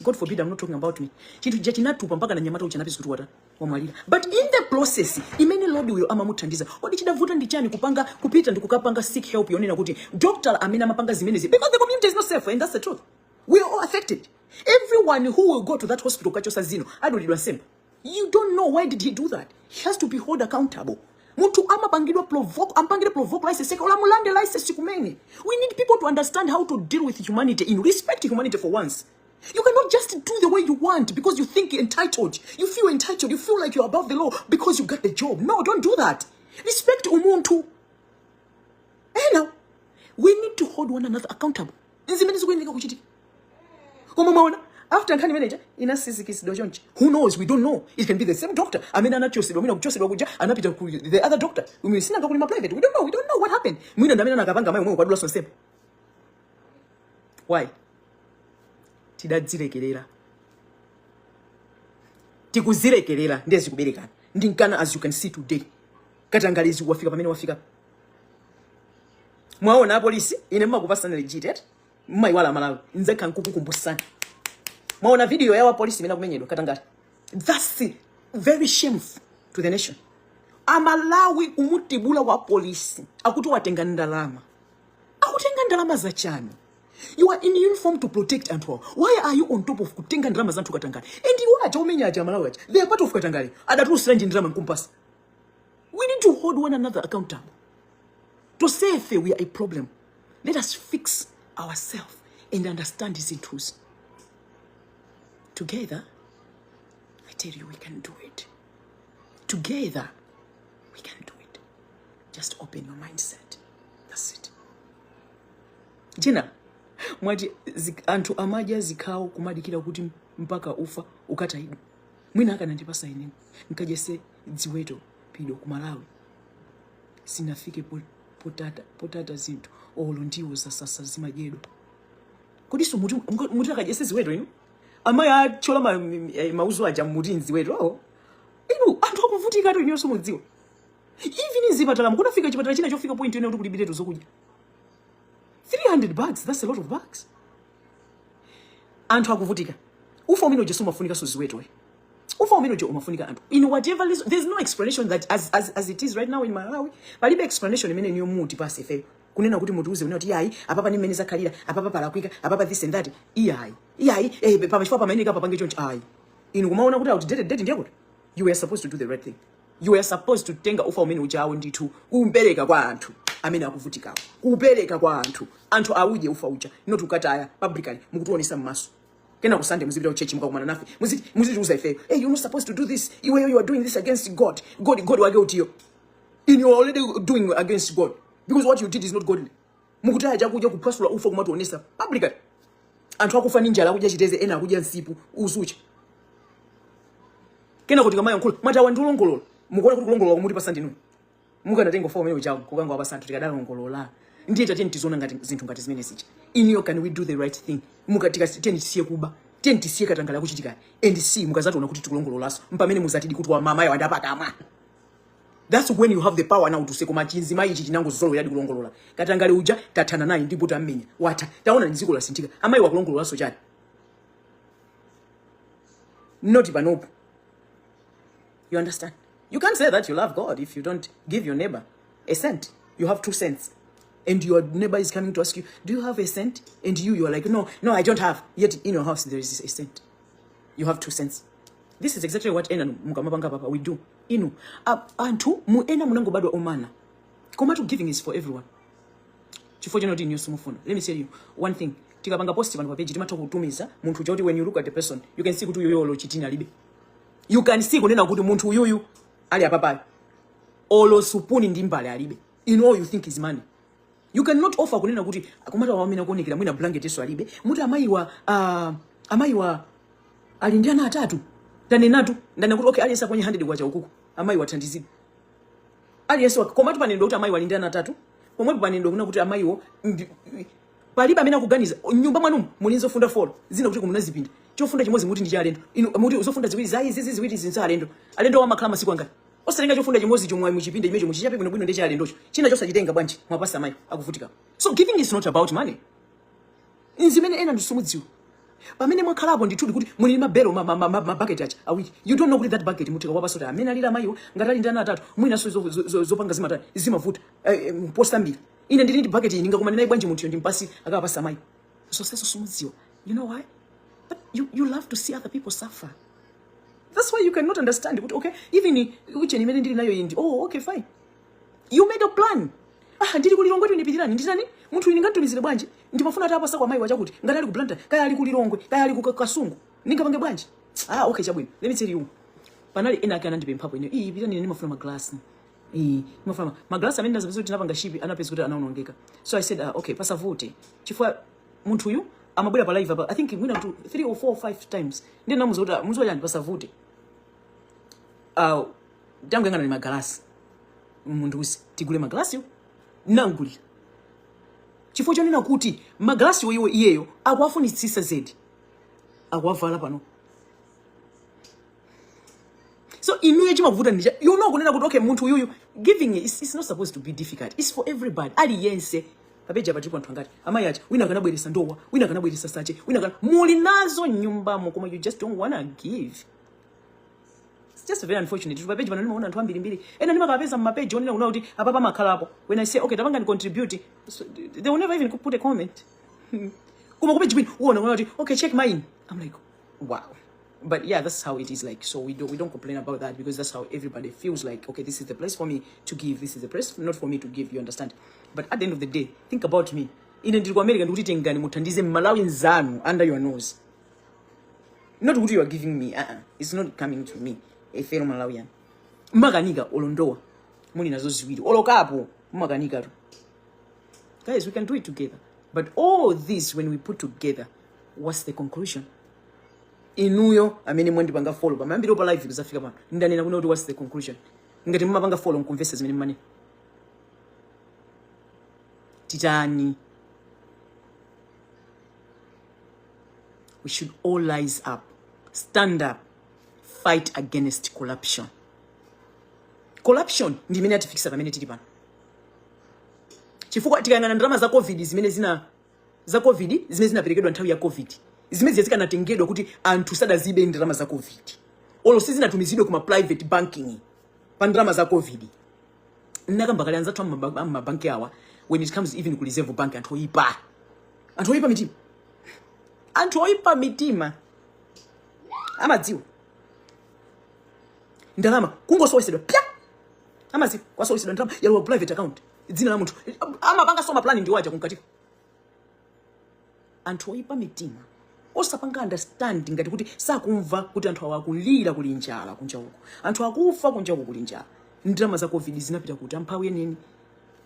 God forbid, I'm not talking about me. Chinthu chija chinatupa mpaka na nyamata uja anapeza kuti wata wamwalira. But in the process imene Lodwell amamuthandiza, kodi chidavuta ndi chani kupanga kupita ndi kukapanga seek help yonena kuti doctor amene amapanga zimenezi? Because the community is not safe, and that's the truth. We are all affected. Everyone who will go to that hospital kachosa zino adulidwa msempha. You don't know why did he do that. He has to be held accountable. Munthu amapangidwa provoke, ampangire provoke license yake, olamulande license kumene. We need people to understand how to deal with humanity in respect humanity for once. You cannot just do the way you want because you think entitled. You feel entitled. You feel like you're above the law because you got the job. No, don't do that. Respect umuntu. Now we need to hold one another accountable. Nzimene zikuyeneka kuchitika. Koma mwaona after nkhani manager inasizikizidwa chonchi, who knows? We don't know. It can be the same doctor amene anachosedwa, mwina kuchosedwa kuja anapita ku the other doctor. Umwe sinanga kulima private. We don't know. We don't know what happened. Mwina ndamene anakapanga mayi omwe kwadula sonsepo. Why tidadzilekerera? Tikuzilekerera, ndiye zikuberekana ndinkana. As you can see today, katangalezi wafika pamene wafika. Mwaona apolisi, ine mmakupasani legit, eh? Mmayiwala Malawi, nzakha nkukukumbusani. Mwaona video ya wapolisi imene akumenyedwa katangale. That's very shameful to the nation. Amalawi, kumutibula wa polisi akuti watenga ndalama. Akutenga ndalama zachani? You are in uniform to protect anthu awo. Why are you on top of kutenga ndalama za anthu, katangale? And iwo aja omenya aja, Amalawi aja, they are part of katangale. Adatulusiranji ndalama nkumpasa? We need to hold one another accountable. To say if we are a problem, let us fix ourselves and understand zinthuzi together. I tell you, we can do it. Together we can do it. Just open your mindset. That's it. Jina mwati anthu amadya zikhawo kumadikira kuti mpaka ufa ukatayidwa. Mwina akanandipasa ine nkadyese dziweto pido. Ku Malawi sinafike potata zinthu, olo ndiwo zasasa zimadyedwa. Kodiso muti muti akadyese ziweto? Inu amayi athyola mauzu aja muti nziweto. Oh. Inu anthu akuvutika tu, inuyonso mudziwa. Even mzipatala, kunafika chipatala china chofika point ine kuti kulibiretu zokudya. 300 bags, that's a lot of bags. Anthu akuvutika. Ufa umene uja sumafunika ziweto, eh. Ufa umene uja umafunika anthu. In whatever reason, there's no explanation that as it is right now in Malawi, palibe explanation imene niyo muti pasi ifeyo kunena kuti mutiuze kunena kuti yayi, apapa ni mmene zakhalira, apapa palakwika, apapa this and that. Iyayi, iyayi, eh, pamachifukwa pamayeneka papange chonchi, ayi. Inu kumaona kuti outdated date, ndiye kuti you were supposed to do the right thing. You were supposed to tenga ufa umene ujawo ndithu kuupereka kwa anthu amene akuvutikawo, kuupereka kwa anthu, anthu audye ufa uja, not ukataya publicly mukutionesa m'maso. Kena kusande muzipita ku church, mukakumana nafe muziti muzitiuza ifeyo, "Hey, you're not supposed to do this. Iweyo, you are doing this against God." God, God wake utiyo? In you are already doing against God because what you did is not godly. Mukutaya chakudya, kuphwasula ufa, kumationesa publicly. Anthu akufa ndi njala, akudya chiteze, ena akudya nsipu uzucha. Kena kuti kamayankhula mwati awa ndiulongolola. Mukuona kuti kulongolola kumuti pasa ndinu? Mukanatenga ufa umene ujawo kukanga wapasa anthu, tikadalongolola. Ndiye tatiyeni tiziona ngati zinthu ngati zimene zija. Inuyo, can we do the right thing? Mukatika, tiyeni tisiye kuba, tiyeni tisiye katangale akuchitika and see. Mukazationa kuti tikulongololaso, mpamene muzatidi kuti wamamayo andapakamwa. That's when you have the power now to say, "Koma chinzimayi ichi chinangozolowera kulongolola." Katangale uja tathana naye ndipo tammenya, watha. Taona dziko lasinthika, amayi wakulongololaso chani? Not panopo. You understand? You can't say that you love God if you don't give your neighbor a cent. You have 2 cents and your neighbor is coming to ask you, "Do you have a cent?" And you are like, No, I don't have." Yet in your house there is a cent. You have 2 cents. This is exactly what ena mukamapanga papa we do. Inu anthu mu ena munangobadwa omana, komatu giving is for everyone. Chifukwa chinoti inu simufuna. Let me tell you one thing: tikapanga post pano pa page, timatha kutumiza munthu uja kuti when you look at the person, you can see kuti uyuyo olo chitini alibe. You can see kunena kuti munthu uyuyu ali apapayo olo supuni ndi mbale alibe. In all you think is money. You cannot offer kunena kuti akomata wamene akuonekera mwina blanket yeso alibe. Muti amayiwa, amayiwa ali ndi ana atatu. Tanenatu, ndana kuti okay, aliyense aponye 100 kwacha ukuku, amayi wathandizidwe aliyense. Komatu panendo kuti amayi ali ndi ana atatu, pomwepo panendo kuna kuti amayiwo palibe amene akuganiza. Nyumba mwanumu muli zofunda 4, zina kuti kumunazipinda chofunda chimodzi muti ndi cha alendo. Inu muti zofunda ziwiri za izi ziwiri zinza alendo. Alendo wamakhala masiku angati? Osatenga chofunda chimodzi chomwe muchipinda chimecho, muchichape bwinobwino, ndi cha alendocho. China chosachitenga bwanji, mwapasa amayi akuvutika? So giving is not about money. Nzimene ena ndisumudziwa. Pamene mwakhalapo ndithudi kuti muli ndi mabelo, mabaketi aja awiri, you don't know kuti that bucket mutika wapasota amene alili amayiwo. Ngati ali ndi ana atatu, mwinaso zopanga zimatani, zimavuta, posambira. Ine ndili ndi bucket iyi, ndingakumane naye bwanji munthuyo ndimpasi akapasa amayi? Zonsezo sumudziwa. You know why? But you love to see other people suffer. That's why you cannot understand kuti okay, even ucheni imene ndili nayo iyi ndi, oh, okay, fine, you made a plan. Ah, ndili kulilongwe, ndipitirani nditani? Munthu ine nganditumizire bwanji? Ndimafuna atapasa kwa mayi wachakuti, ngati ali ku Blantyre, kaya ali ku Lilongwe, kaya ali ku Kasungu, ndingapange bwanji? Ah, okay, chabwino. Let me tell you, panali ena ake anandipemphapo ine, iyi pitani, ine ndimafuna maglasi. Iyi ndimafuna maglasi amene ndazapeza kuti tinapanga ship, anapeza kuti anaonongeka. So I said, "Ah, okay, pasavute," chifukwa munthuyu amabwera pa live apa, I think mwina two, three or four or five times. Ndiye namuza kuti, "Ah, muziwa chani, pasavute, tangoyang'ana ni magalasi munthu, tigule magalasiyo." Nangulira chifukwa chonena kuti magalasiwo iwo iyeyo akuwafunitsitsa zedi, akuwavala pano. So inuyo chimavuta ndicha, you know kunena kuti okay, munthu uyuyu, giving is not supposed to be difficult. It's for everybody, aliyense. Pa page apa tilipo anthu angati? Amayi acha, wina akanabweresa ndowa, wina akanabweresa sache, wina akana muli nazo nyumbamo, koma you just don't wanna give. It's just very unfortunate. Pa page pano nimaona anthu ambirimbiri, ena ndimakapeza mma page onena kuna kuti apa pamakhalapo. When I say, "Okay, tapanga ni contribute," so they will never even put a comment. Koma ku page kwini uona kuna kuti, "Okay, check mine." I'm like, "Wow." But yeah, that's how it is like. So we don't complain about that because that's how everybody feels like, "Okay, this is the place for me to give, this is the place not for me to give." You understand? But at the end of the day, think about me. Ine ndili ku America, ndikuti tengani muthandize Mmalawi nzanu under your nose. Not what you are giving me, uh-uh. It's not coming to me, a fellow Malawian. Makanika olondowa muli nazo ziwiri, olokapo makanika tu. Guys, we can do it together. But all this, when we put together, what's the conclusion? Inuyo amene mwandipanga follow pamayambiro pa live kuzafika pano, ndanena kuna kuti what's the conclusion? Ngati mumapanga follow nkumvesa zimene mmanena, titani? We should all rise up, stand up, fight against corruption. Corruption ndi imene yatifikisa pamene tili pano, chifukwa tikayang'ana ndalama za COVID zimene zina za COVID zimene zinaperekedwa nthawi ya COVID, zimene zikanatengedwa kuti anthu sadazibe ndalama za COVID, olo sizinatumizidwe kuma private banking pa ndalama za COVID. Nakamba kale, anzathu ammabanki awa, when it comes even ku Reserve Bank, anthu oyipa, anthu oyipa mitima, anthu oyipa mitima, amadziwa ndalama kungosowesedwa pya, amadziwa kwasowesedwa ndalama, yalowa private account, dzina la munthu. Amapanga so ma plan ndiwaja kunkatiko. Anthu oyipa mitima, osapanga understand, ngati kuti sakumva kuti anthu awa akulira, kuli njala kunja uko, anthu akufa kunja uko, kuli njala. Ndalama za COVID zinapita kuti? Amphawi enieni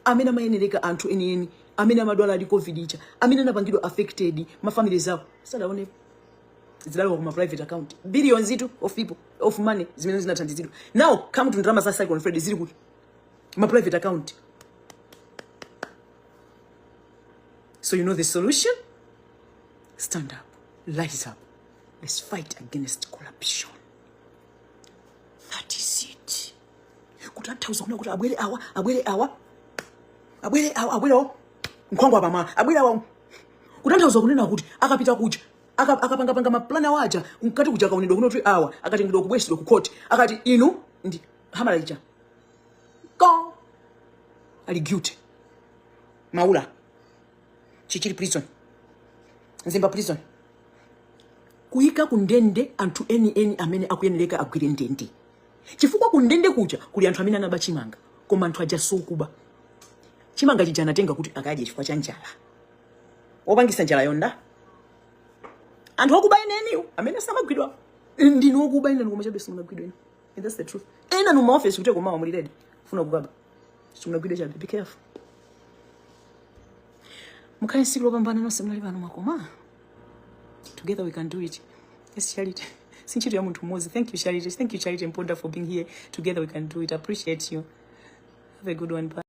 amene amayenereka, anthu enieni amene amadwala ali COVID icha, amene anapangidwa affected, ma families awo sadaonepo. Zidalowa kuma private account, billions itu of people, of money zimene zinathandizidwa. Now come to ndalama za Cyclone Freddy, zili kuti? Ma private account. So you know the solution? Stand up, rise up. Let's fight against corruption. That is it. Kutanthauza kuna kuti abwere awa, abwere awa, abwere awa, abwere awa, nkhwangwa pamwala, abwere awa. Kutanthauza kunena kuti akapita kuja, akapangapanga mapulani awo aja, mkati kuja akaonedwa kuno kuti awa akatengedwa kubwesedwa ku court, akati inu ndi hamala ija ko ali guilty. Maula, Chichiri prison, Mzimba prison, kuyika kundende anthu eni eni amene akuyenereka agwire ndende, chifukwa kundende kuja kuli anthu amene anaba chimanga, koma anthu aja sokuba chimanga chija anatenga kuti akadye chifukwa cha njala. Wopangisa njala yonda anthu okuba eneniwo amene samagwidwa. Ndinu okuba enanu, koma chabe simunagwidwa inu, and that's the truth. Ena nu maofesi kuti kumawa muli ready kufuna kukaba, simunagwidwe chabe. Be careful. Mukhale tsiku lopambana nonse munali pano. Mwakoma. Together we can do it. Yes, Charity, si ntchito ya munthu mmodzi. Thank you, Charity. Thank you, Charity Mponda, for being here. Together we can do it. Appreciate you. Have a good one. Bye.